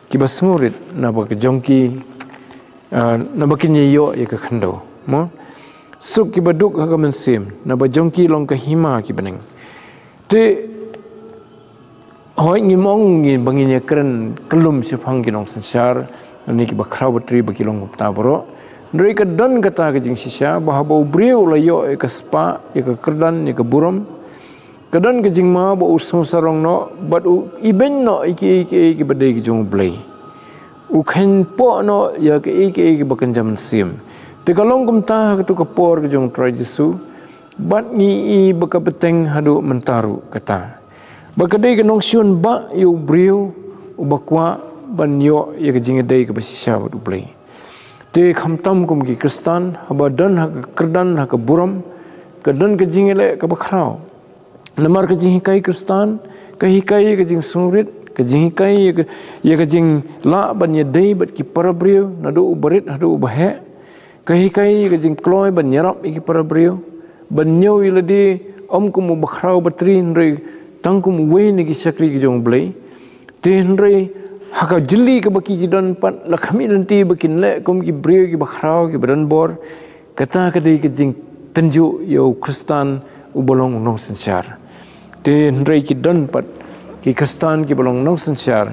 kiba sngewrit, naba ka jong ki, ah, naba kin ïoh ïa ka khyndew. Mo? Suk kiba duk ha ka mynsiem, naba jong ki long ka hima ki bneng. Te hooid, ngim ong ngi ba ngin ïakren kyllum shaphang ki nongsynshar, ne kiba khraw batri ba ki long kumta baroh. Hynrei ka don kata ka jingshisha, ba haba u briew u la ïoh ïa ka spah, ïa ka kyrdan, ïa ka burom, ka don ka jingma ba u sngewsarong noh, bad u ibeiñ noh ïa kiei kiei kiba dei ki jong U Blei. U kheiñpoh noh ïa kiei kiei kiba kynja mynsiem. Te ka long kumta ha kato ka por ka jong U Trai Jisu, bad ngi i ba ka bteng haduh mynta ruh kata. Ba ka dei ka nongshun bah ïa u briew uba kwah ban ïoh ïa ka jingïadei kaba shisha bad U Blei. Te khamtam kum ki Khristan, haba don ha ka kyrdan, ha ka burom, ka don ka jingïaleh kaba khraw. Namar ka jinghikai Khristan ka hikai ïa ka jingsngewrit, ka jinghikai ïa ka, ïa ka jinglah ban ïadei bad ki para briew, naduh u barit haduh u baheh. Ka hikai ïa ka jingkloi ban ïarap ïa ki para briew, ban ñiew ïa lade ym kum u bakhraw batri hynrei tang kum uwei na ki shakri ki jong U Blei. Te hynrei ha ka jylli kaba ki ki don pat, la khmih lynti ba kin leh kum ki briew ki bakhraw ki badonbor. Kata ka dei ka jingtynjuh ïa u Khristan uba long u nongsynshar. Te hynrei ki don pat ki Khristan kiba long nongsynshar,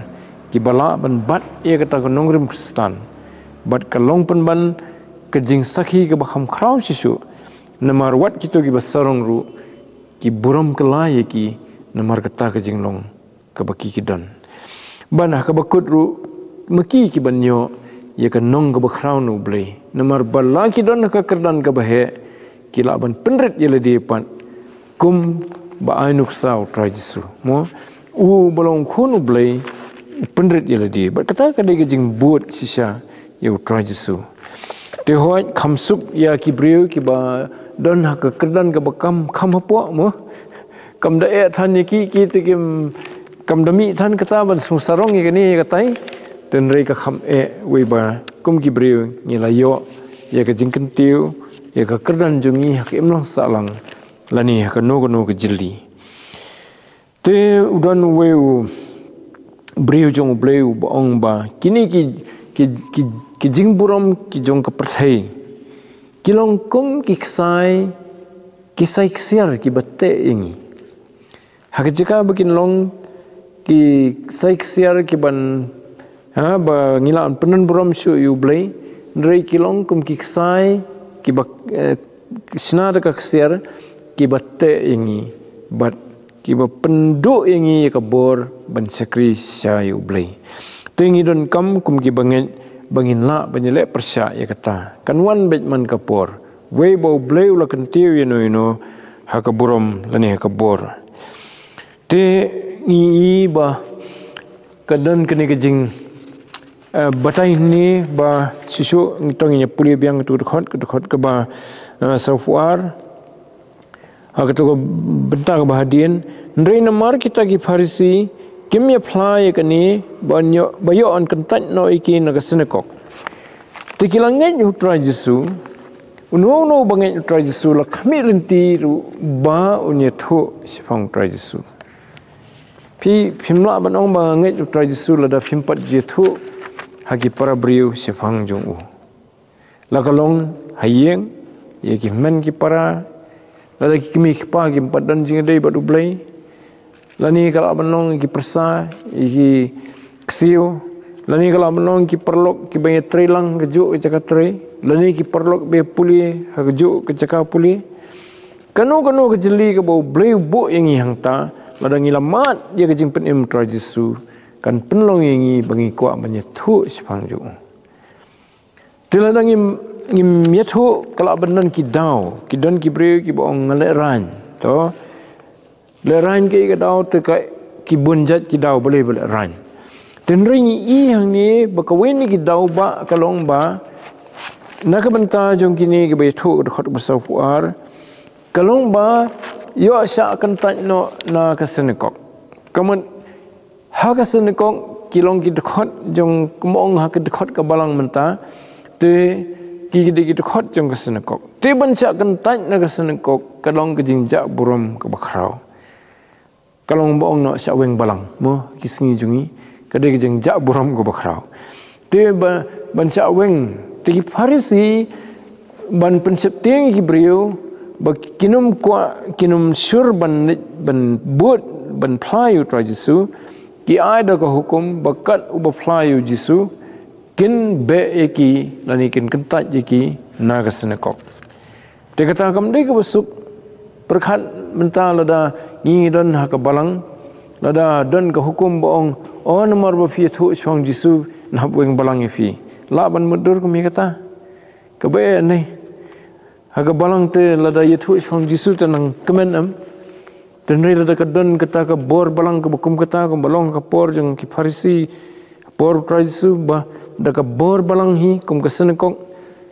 kiba lah ban bat ïa kata ka nongrim Khristan. Bad ka long pynban ka jingsakhi kaba kham khraw shisha, namar wat kito kiba sarong ruh ki burom kylla ïa ki namar kata ka jinglong kaba ki ki don. Bad ha kaba kut ruh, ma ki ki ban ïoh ïa ka nong kaba khraw na U Blei. Namar ba la ki don ha ka kyrdan kaba heh, ki lah ban pynrit ïa lade pat kum ba ai nuksa U Trai Jisu. Mo, uba long Khun U Blei u pynrit ïa lade. Bad kata ka dei ka jingbud shisha ïa U Trai Jisu. Te hooid, kham suk ïa ki briew kiba don ha ka kyrdan kaba kham, kham hapoh, mo. Kam da eh than ïa ki, ki te kim, kam da mih than kata ban sngewsarong ïa kane ïa katai. Te hynrei ka kham eh wei ba kum ki briew ngi la ïoh ïa ka jingkyntiew ïa ka kyrdan jong ngi ha ka imlang sahlang lane ha kano kano ka jylli. Te u don uwei u briew jong U Blei uba ong ba kine ki, ki, ki, ki jingburom ki jong ka pyrthei ki long kum ki ksai, ki ksai ksiar kiba teh ïa ngi. Ha ka jaka ba kin long ki ksai ksiar kiban, ha, ba ngi lah ban pyndonburom shuh ïa U Blei, hynrei ki long kum ki ksai kiba, eh, shna da ka ksiar kiba teh ïa ngi bad kiba pynduh ïa ngi ïa ka bor ban shakri sha ïa U Blei. Te ngi donkam kum kiba ngeit ba ngin lah ban ïaleh pyrshah ïa kata. Kan wan beit man ka por, wei ba U Blei u la kyntiew ïano ïano ha ka burom lane ha ka bor. Te ngi i ba ka don kane ka jing, eh, batai hynne ba shisha ngi tang ïa pule biang tu dkhot, ka dkhot kaba, eh, sawphew ar. Ha kato ka bynta kaba hadien, hynrei namar kita ki Pharisi kim ïa phla ïa kane ba ïoh, ba ïoh yn kyntait noh ïa ki na ka synagog. Te ki la ngeit ïa U Trai Jisu, uno uno ba ngeit ïa U Trai Jisu la khmih lynti ruh ba un ïathuh shaphang U Trai Jisu. Phi, phim lah ban ong ba nga ngeit ïa U Trai Jisu lada phim pat ju ïathuh ha ki para briew shaphang jong u. La ka long ha ïing, ïa ki hynmen ki para, lada ki kmie ki kpa kim pat don jingïadei bad U Blei. Lane ka lah ban long ïa ki pyrsa, ïa ki ksiew. Lane ka lah ban long ïa ki paralok kiba ïatrei lang kajuh ka jaka trei. Lane ki paralok ba ïa pule ha kajuh ka jaka pule. Kano kano ka jylli kaba U Blei u buh ïa ngi hangta, lada ngi la mad ïa ka jingpynim U Trai Jisu, kan pynlong ïa ngi ba ngi kwah ban ïathuh shaphang jong u. Te lada ngim, ngim ïathuh, ka lah ban don ki daw, ki don ki briew kiba ong nga lehraiñ. To, lehraiñ kaei ka daw, te ka, ki bun jait ki daw balei ba lehraiñ. Te hynrei ngi i hangne ba kawei na ki daw ba ka long ba na ka bynta jong kine kiba ïathuh ka dkhot ba sawphew ar, ka long ba ïoh shah kyntait noh na ka synagog. Ka mut ha ka synagog ki long ki dkhot jong, kumba ong ha ka dkhot ka balang mynta, te ki, ki dei ki dkhot jong ka synagog. Te ban shah kyntait na ka synagog ka long ka jingjah burom kaba khraw. Ka long ba ong noh shah weng balang, mo, ki sngi jong ngi, ka dei ka jingjah burom kaba khraw. Te ba, ban shah weng, te ki Pharisi ban pynsheptieng ïa ki briew ba kin ym kwah, kin ym shur ban, ban bud, ban phla ïa U Trai Jisu, ki ai da ka hukum ba kat uba phla ïa U Jisu, kin beh ïa ki, lane kin kyntait ïa ki na ka synagog. Te kata kam dei kaba suk, pyrkhat mynta lada ngi don ha ka balang, lada don ka hukum ba ong, o namar ba phi ïathuh shaphang Jisu, yn hap weng balang ïa phi. Lah ban mutdur kum ïa kata. Kaba eh ne. Ha ka balang te lada ïathuh shaphang Jisu te nang kmen em. Te hynrei lada ka don kata ka bor balang kaba kum kata, kumba long ka por jong ki Pharisi, por U Trai Jisu, ba da ka bor balang hi kum ka synagog,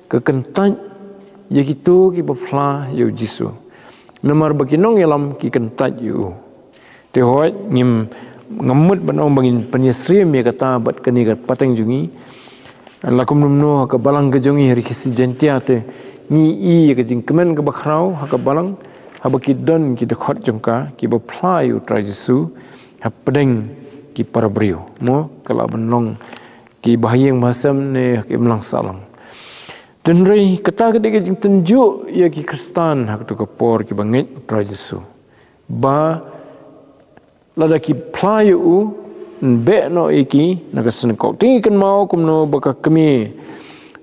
ka kyntait ïa kito kiba phla ïa U Jisu. Namar ba ki nongïalam ki kyntait ïa u. Te hooid, ngim, ngam mut ban ong ba ngin pynïasyriem ïa kata bad kane ka pateng jong ngi. La kumno kumno ha ka balang ka jong ngi ha ri Khasi Jaiñtia te ngi ïohi ïa ka jingkmen kaba khraw ha ka balang, haba ki don ki dkhot jong ka kiba phla ïa u Trai Jisu hapdeng ki para briew. Mo, ka lah ban long ki bahaïing bahasem ne ki imlang sahlang. Hynrei kata ka dei ka jingtynjuh ïa ki Khristan ha kato ka por kiba ngeit u Trai Jisu. Ba lada ki phla ïa u, yn beh noh ïa ki na ka synagog. Te ngi kynmaw kumno ba ka kmie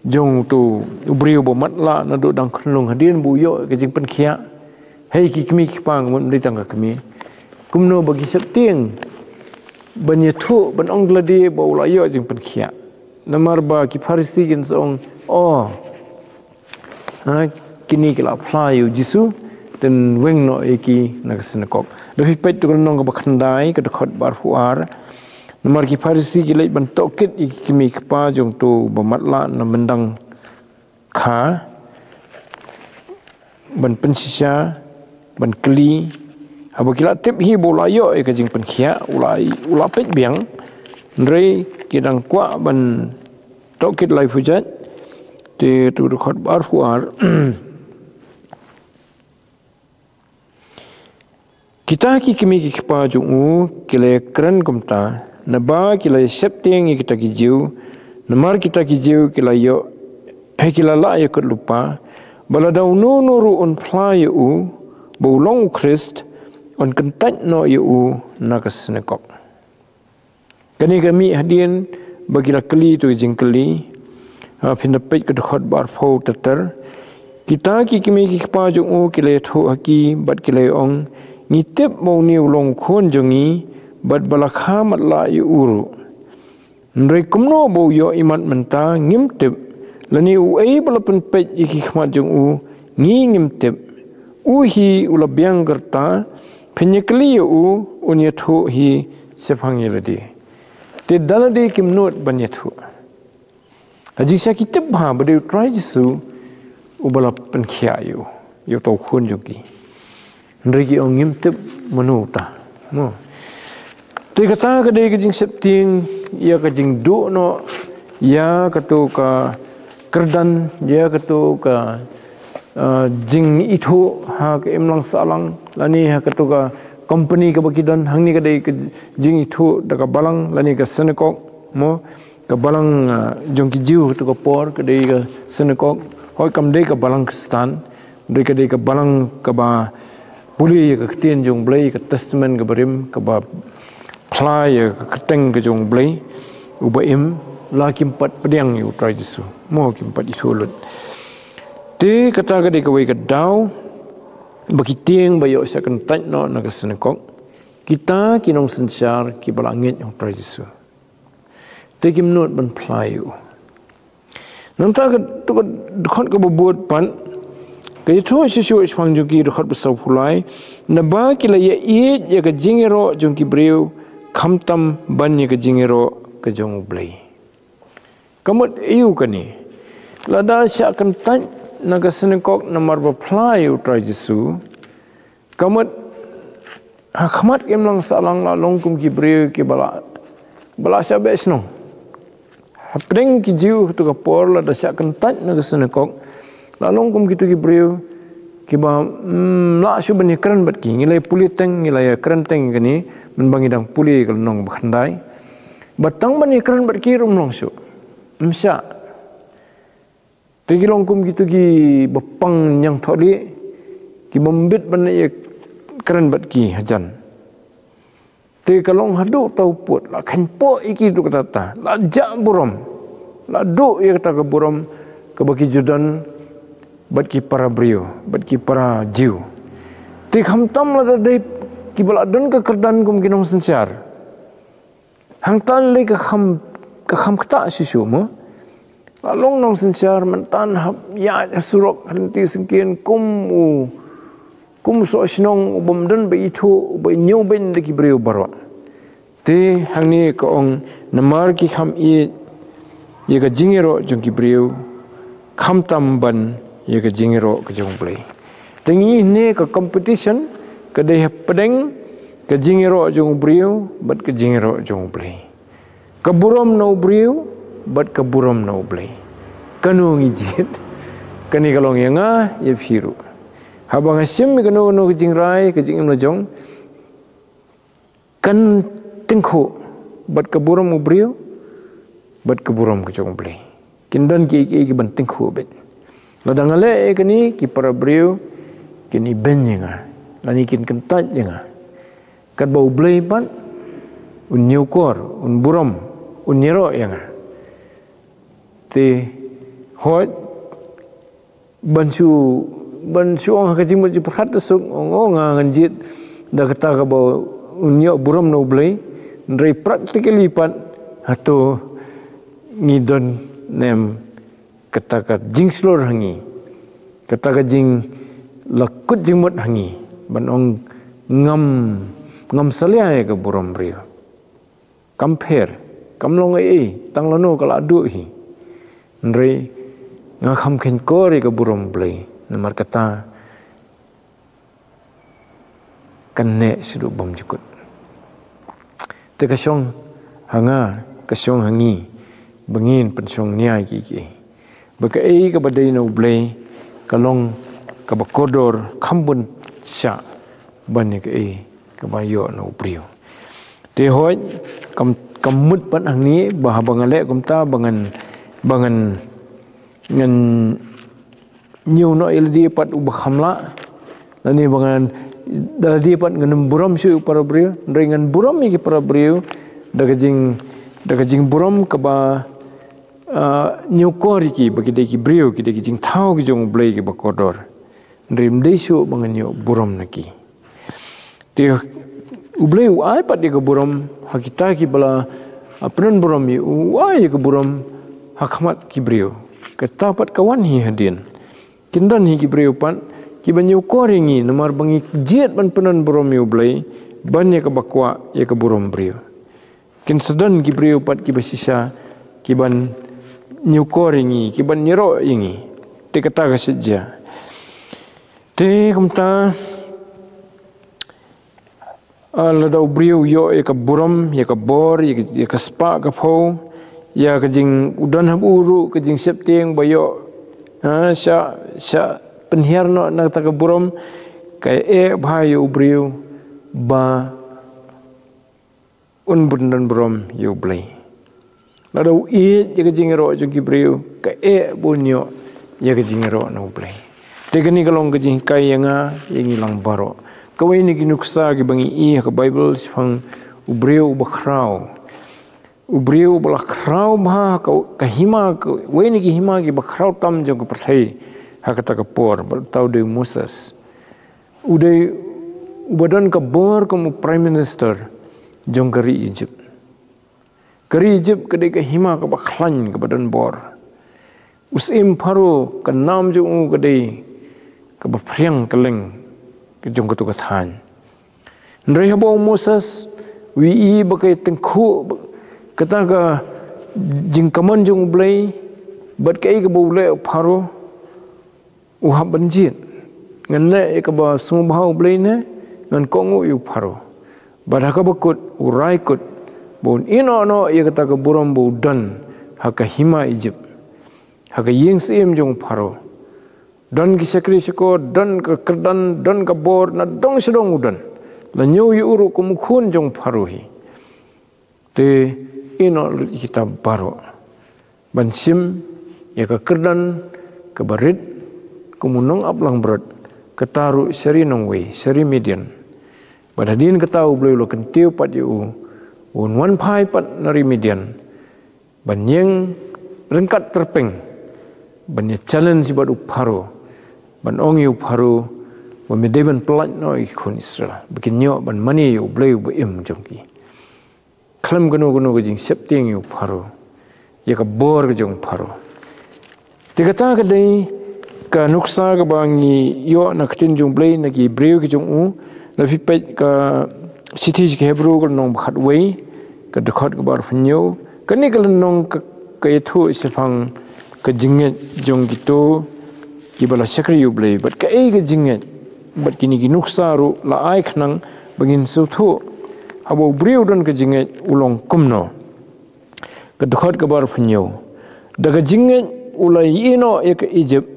jong uto u briew ba matlah naduh dang khunlung hadien ba u ïoh ka jingpynkhiah. Hei ki kmie ki kpa, nga mut ym dei tang ka kmie. Kumno ba ki sheptieng ban ïathuh, ban ong da lade ba u la ïoh jingpynkhiah. Namar ba ki Pharisi kin sa ong, oh, ha, kine ki la phla ïa u Jisu, te yn weng noh ïa ki na ka synagog. Da phi peit to ka lynnong kaba khyndai, ka dkhot ba arphew ar. Namar ki Pharisi ki leit ban tohkit ïa ki kmie ki kpa jong uto ba matlah na myndang kha, ban pynshisha, ban kylli. Haba ki la tip hi ba u la ïoh ïa ka jingpynkhiah, u la, u la peit biang. Hynrei ki dang kwah ban tohkit laiphew jait. Te to ka dkhot ba arphew ar. Kita ki kmie ki kpa jong u ki la ïakren kumta, naba ki la ïa sheptieng ïa kita ki Jiw, namar kita ki Jiw ki la ïoh, hei, ki la lah ïakut lypa, ba lada uno uno ruh un phla ïa u ba u long u Khrist, un kyntait noh ïa u na ka synagog. Kane ka mih hadien ba ki la kylli to ka jingkylli. Ha, phin da peit ka dkhot ba arphew ter ter. Kita ki kmie ki kpa jong u ki la ïathuh ha ki bad ki la ong, ngi tip ba une u long u khun jong ngi, bad ba la kha matlah ïa u ruh. Hynrei kumno ba u ïoh imat mynta ngim tip, lane uei ba la pynpeit ïa ki khmat jong u, ngi ngim tip. U hi u la biang ka rta, phin ïakylli ïa u, un ïathuh hi shaphang ïa lade. Te da lade kim nud ban ïathuh. Ha jingshisha ki tip bha ba dei u Trai Jisu uba la pynkhiah ïa u, ïa uto u khun jong ki. Hynrei ki ong ngim tip mano uta. Mo. Te kata ka dei ka jingsheptieng ïa ka jingduh noh ïa kato ka kyrdan, ïa kato ka, ah, jingithuh ha ka imlang sahlang, lane ha kato ka company kaba ki don, hangne ka dei ka jingithuh da ka balang, lane ka synagog, mo, ka balang, ah, jong ki Jiw kato ka por, ka dei ka synagog, hooid kam dei ka balang Khristan, dei ka dei ka balang kaba pule ïa ka ktien jong u Blei, ka Testament kaba rim, kaba phla ïa ka kyrteng ka jong u Blei uba im, la kim pat pdiang ïa u Trai Jisu. Mo, kim pat ithuh lut. Te kata ka dei kawei ka daw ba ki tieng ba ïoh shah kyntait noh na ka synagog. Kita ki nongsynshar kiba la ngeit ha u Trai Jisu. Te kim nud ban phla ïa u. Nangta ka, to ka dkhot kaba bud pat, ka ïathuh shuh shuh shaphang jong ki, dkhot ba sawphew lai, naba ki la ïaieit ïa ka jingïaroh jong ki briew, khamtam ban ïa ka jingïaroh ka jong u Blei. Ka mut aïu kane? Lada shah kyntait na ka synagog namar ba phla ïa u Trai Jisu, ka mut ha khmat ka imlang sahlang la long kum ki briew kiba la, ba la shah beh shnong. Hapdeng ki Jiw ha kato ka por lada shah kyntait na ka synagog, la long kum kito ki briew kiba, mm, lah shuh ban ïakren bad ki, ngi la ïa pule teng, ngi la ïakren teng kane, mynba ngi dang pule ka lynnong ba khyndai. Bad tang ban ïakren bad ki ruh ym long shuh. Ym shah. Te ki long kum kito kiba pang ñiangthohlieh, kiba ym bit ban ïakren bad ki hajan. Te ka long haduh uta u pud, la kheiñpoh ïa ki haduh katta katta, la jah burom, la duh ïa kata ka burom kaba ki ju don bad ki para briew, bad ki para Jiw. Te khamtam lada dei kiba la don ka kyrdan kum ki nongsynshar. Hangta lei ka kham, ka kham ktah shuh shuh mo. La long nongsynshar mynta hap ïaid ha surok ha lynti syngkien kum u, kum u soh shnong uba ym don ba ithuh, uba ñiewbeiñ da ki briew baroh. Te hangne ka ong namar ki kham ïeit ïa ka jingïaroh jong ki briew, khamtam ban ïa ka jingïaroh ka jong u Blei. Te ngi ne ka competition ka dei hapdeng ka jingïaroh jong u briew bad ka jingïaroh jong u Blei. Ka burom na u briew bad ka burom na u Blei. Kano ngi jied? Kane ka long ïa nga, ïa phi ruh. Haba nga shim ïa kano kano ka jingrai, ka jingim la jong, kan tyngkhuh bad ka burom u briew bad ka burom ka jong u Blei. Kin don ki, ki, ki ban tyngkhuh bad. Lada nga leh ïa kane, ki para briew kin ibeiñ ïa nga, lane kin kyntait ïa nga. Katba u Blei pat un ñiewkor, un burom, un ïaroh ïa nga. Te hooid, ban shu, ban shu ong ha ka jingmut jingpyrkhat da suk, ong, ong nga ngan jied da kata kaba un ïoh burom na u Blei, hynrei practically pat hato ngi don ne em kata ka jingshlur ha ngi, kata ka jinglakut jingmut ha ngi, ban ong ngam, ngam salia ïa ka burom briew. Kam pher, kam long ei ei, tang lano ka la duh hi. Hynrei nga kham kheiñ kor ïa ka burom Blei, namar kata kan neh shaduh bymjukut. Te ka shong ha nga, ka shong ha ngi, ba ngin pynshong nia ïa kiei kiei. Ba kaei kaba dei na u Blei ka long kaba kordor, kham bun shah ban ïa kaei kaba ïoh na u briew. Te hooid, kam, kam mut pat hangne ba haba nga leh kumta ba ngan, ba ngan, ngan ñiew noh ïa lade pat uba kham lah. Lane ba ngan, da lade pat ngan ym burom shuh ïa u para briew, hynrei ngan burom ïa ki para briew da ka jing, da ka jingburom kaba, ah, ñiewkor ïa ki ba ki dei ki briew, ki dei ki jingthaw ki jong u Blei kiba kordor. Hynrei ym dei shuh ba ngan ïoh burom na ki. Te u Blei u ai pat ïa ka burom ha kita kiba la, ah, pynburom ïa u, u ai ïa ka burom ha khmat ki briew. Kata pat ka wan hi hadien. Kin don hi ki briew pat kiba ñiewkor ïa ngi namar ba ngi jied ban pynburom ïa u Blei, ban ïa kaba kwah ïa ka burom briew. Kin sa don ki briew pat kiba shisha kiban ñiewkor ïa ngi, kiban ïaroh ïa ngi. Te kata ka shait jia. Te kumta, ah, lada u briew u ïoh ïa ka burom, ïa ka bor, ïa ka, ïa ka spah ka phew, ïa ka jing, u don ha u ruh ka jingsheptieng ba ïoh, ah, shah, shah pynhiar noh na kata ka burom, ka eh bha ïa u briew ba un bun don burom ïa u Blei. Lada u ïeit ïa ka jingïaroh jong ki briew, ka eh ba un ïoh ïa ka jingïaroh na u Blei. Te kane ka long ka jinghikai ïa nga, ïa ngi lang baroh. Kawei na ki nuksa kiba ngi i ha ka Baibl shaphang u briew uba khraw. U briew uba la khraw bha ha ka, ka hima, kawei na ki hima kiba khraw tam jong ka pyrthei ha kata ka por, bad uta u dei u Moses. U dei uba don ka bor kum u Prime Minister jong ka ri Egypt. Ka ri Egypt ka dei ka hima kaba khlaiñ kaba don bor. U syiem Pharaoh, ka nam jong u ka dei kaba phriang kylleng ka jong katu ka thaiñ. Hynrei haba u Moses u ïohi ba ka tyngkhuh kata ka jingkmen jong u Blei bad kaei kaba u leh u Pharaoh, u hap ban jied. Ngan leh ïa kaba sngewbha u Blei ne ngan kohnguh ïa u Pharaoh? Bad ha kaba kut u rai kut ba un ïehnoh noh ïa kata ka burom ba u don ha ka hima Egypt, ha ka ïing syiem jong u Pharaoh. Don ki shakri shakor, don ka kyrdan, don ka bor, na dong sha dong u don. La ñiew ïa u ruh kum u khun jong u Pharaoh hi. Te ïehnoh lut ïa kita baroh ban shim ïa ka kyrdan kaba rit kum u nongap langbrot, kata ruh sha ri nongwei, sha ri Midian. Bad hadien kata u Blei u la kyntiew pat ïa u, un wan phai pat na ri Midian ban ïeng ryngkat tyrpeng, ban ïa challenge bad u Pharaoh, ban ong ïa u Pharaoh ba me dei ban pyllait noh ïa ki khun Israel ba kin ïoh ban mane ïa u Blei uba im jong ki. Khlem kano kano ka jingsheptieng ïa u Pharaoh, ïa ka bor ka jong u Pharaoh. Te kata ka dei ka nuksa kaba ngi ïoh na ka ktien jong u Blei na ki briew ki jong u. Lada phi peit ka shithi sha ki Hebru ka lynnong ba khatwei, ka dkhot kaba arphew hynñiew, kane ka lynnong ka, ka ïathuh shaphang ka jingngeit jong kito kiba la shakri ïa u Blei. Bad kaei ka jingngeit bad kine ki nuksa ruh la ai khnang ba ngin sngewthuh, haba u briew u don ka jingngeit u long kumno. Ka dkhot kaba arphew hynñiew. Da ka jingngeit u la ïehnoh ïa ka Ijipt,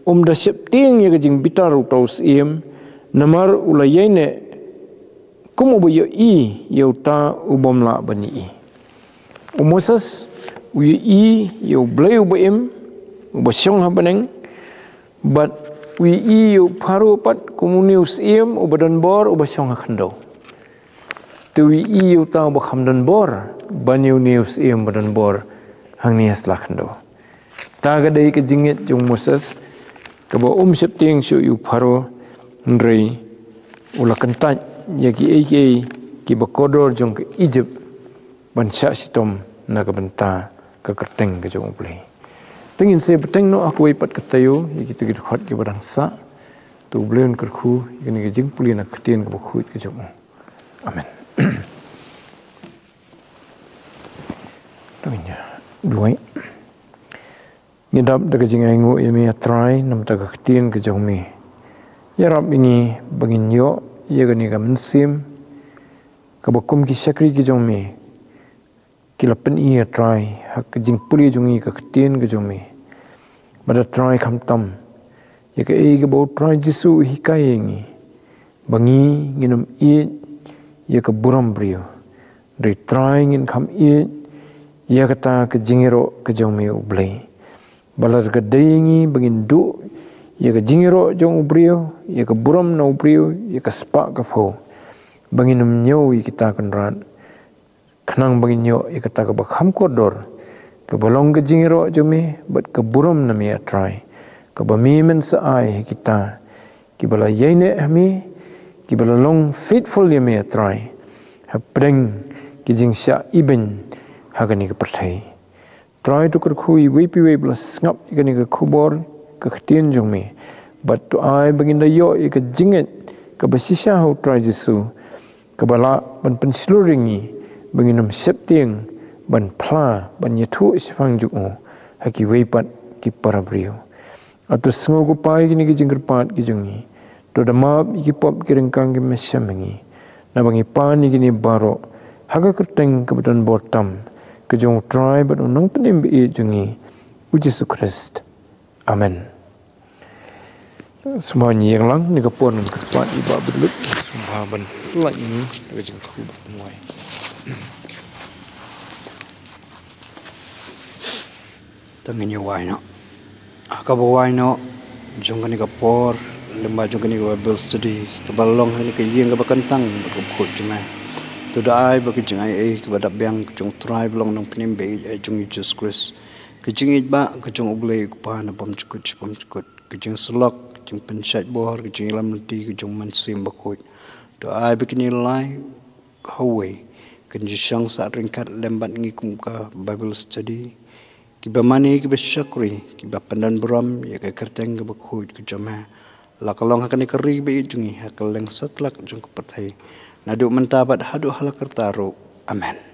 um da sheptieng ïa ka jingbitar uta u syiem, namar u la ïaineh kum uba ïohi ïa uta u bym lah ban ïohi. U Moses u ïohi ïa u Blei uba im, uba shong ha bneng, bad u ïohi ïa u Pharaoh pat kum une u syiem uba don bor, uba shong ha khyndew. Te u ïohi ïa uta uba kham don bor ban ïa une u syiem ba don bor hangne ha sla khyndew. Ta ka dei ka jingngeit jong u Moses, kaba um sheptieng shuh ïa u Pharaoh, hynrei u la kyntait ïa kiei kiei kiba kordor jong ka Ijipt ban shah shitom na ka bynta ka kyrteng ka jong u Blei. Te ngin sa bteng noh ha kawei pat ka taïew ïa kita ki dkhot kiba dang sah. To u Blei un kyrkhu ïa kane ka jingpule na ka ktien kaba khuid ka jong u. Amen. To ngin ïa duwai. Ngi dap da ka jingainguh ïa me, A Trai, namar ka ktien ka jong me. Ïarap ïa ngi ba ngin ïoh ïa kane ka mynsiem kaba kum ki shakri ki jong me ki la pyni, A Trai, ha ka jingpule jong ngi ka ktien ka jong me. Bad A Trai, khamtam ïa kaei kaba u Trai Jisu u hikai ïa ngi, ba ngi ngin ym ïeit ïa ka burom briew, hynrei Trai, ngin kham ïeit ïa kata ka jingïaroh ka jong me, U Blei. Ba lada ka dei ïa ngi ba ngin duh ïa ka jingïaroh jong u briew, ïa ka burom na u briew, ïa ka spah ka phew, ba ngin ym ñiew ïa kita, Kynrad, khnang ba ngin ïoh ïa kata kaba kham kordor, kaba long ka jingïaroh jong me bad ka burom na me, A Trai, kaba me men sa ai ha kita kiba la ïaineh ha me, kiba la long faithful ïa me, A Trai, hapdeng ki jingshah ibeiñ ha kane ka pyrthei. Trai, to kyrkhu ïa iwei pa iwei ba la sngap ïa kane ka khubor, ka ktien jong me, bad to ai ba ngin da ïoh ïa ka jingngeit kaba shisha ha u Trai Jisu, kaba lah ban pynshlur ïa ngi ba ngin ym sheptieng ban phla, ban ïathuh shaphang jong u ha kiwei pat ki para briew. Hato sngew, ko Pa, ïa kine ki jingkyrpad ki jong ngi. To da map ïa ki pop ki ryngkang kiba me shem ha ngi, naba ngi pan ïa kine baroh ha ka kyrteng kaba don bor tam ka jong u Trai bad u Nongpynim ba ïeit jong ngi, U Jisu Khrist. Amen. Sngewbha ngin ïeng lang, kane ka por ngin kyrpad ïa i Bah Bidlut, sngewbha ban lait ïa ngi da ka jingkyrkhu bad ban wai. To ngin ïa wai noh. Ha kaba wai noh jong kane ka por lyngba jong kane ka Bible study kaba long ha kane ka ïing kaba kyntang bad kaba khuid jong me, to da ai ba ka jingaiei kaba dap biang ka jong u Trai ba long Nongpynim ba ïeit jong ngi, U Jisu Khrist, ka jingïeit ba ka jong U Blei U Kpa na bymjukut sha bymjukut, ka jingsyllok, ka jingpynshait bor, ka jingïalam lynti ka jong U Mynsiem Bakhuid, to ai ba kine lai ha uwei kin ïashong sah ryngkat lem bad ngi kum ka Bible study, kiba mane, kiba shakri, kiba pyndonburom ïa ka kyrteng kaba khuid ka jong me, la ka long ha kane ka ri ba ïeit jong ngi, ha kylleng satlak jong ka pyrthei, naduh mynta bad haduh hala karta ruh. Amen.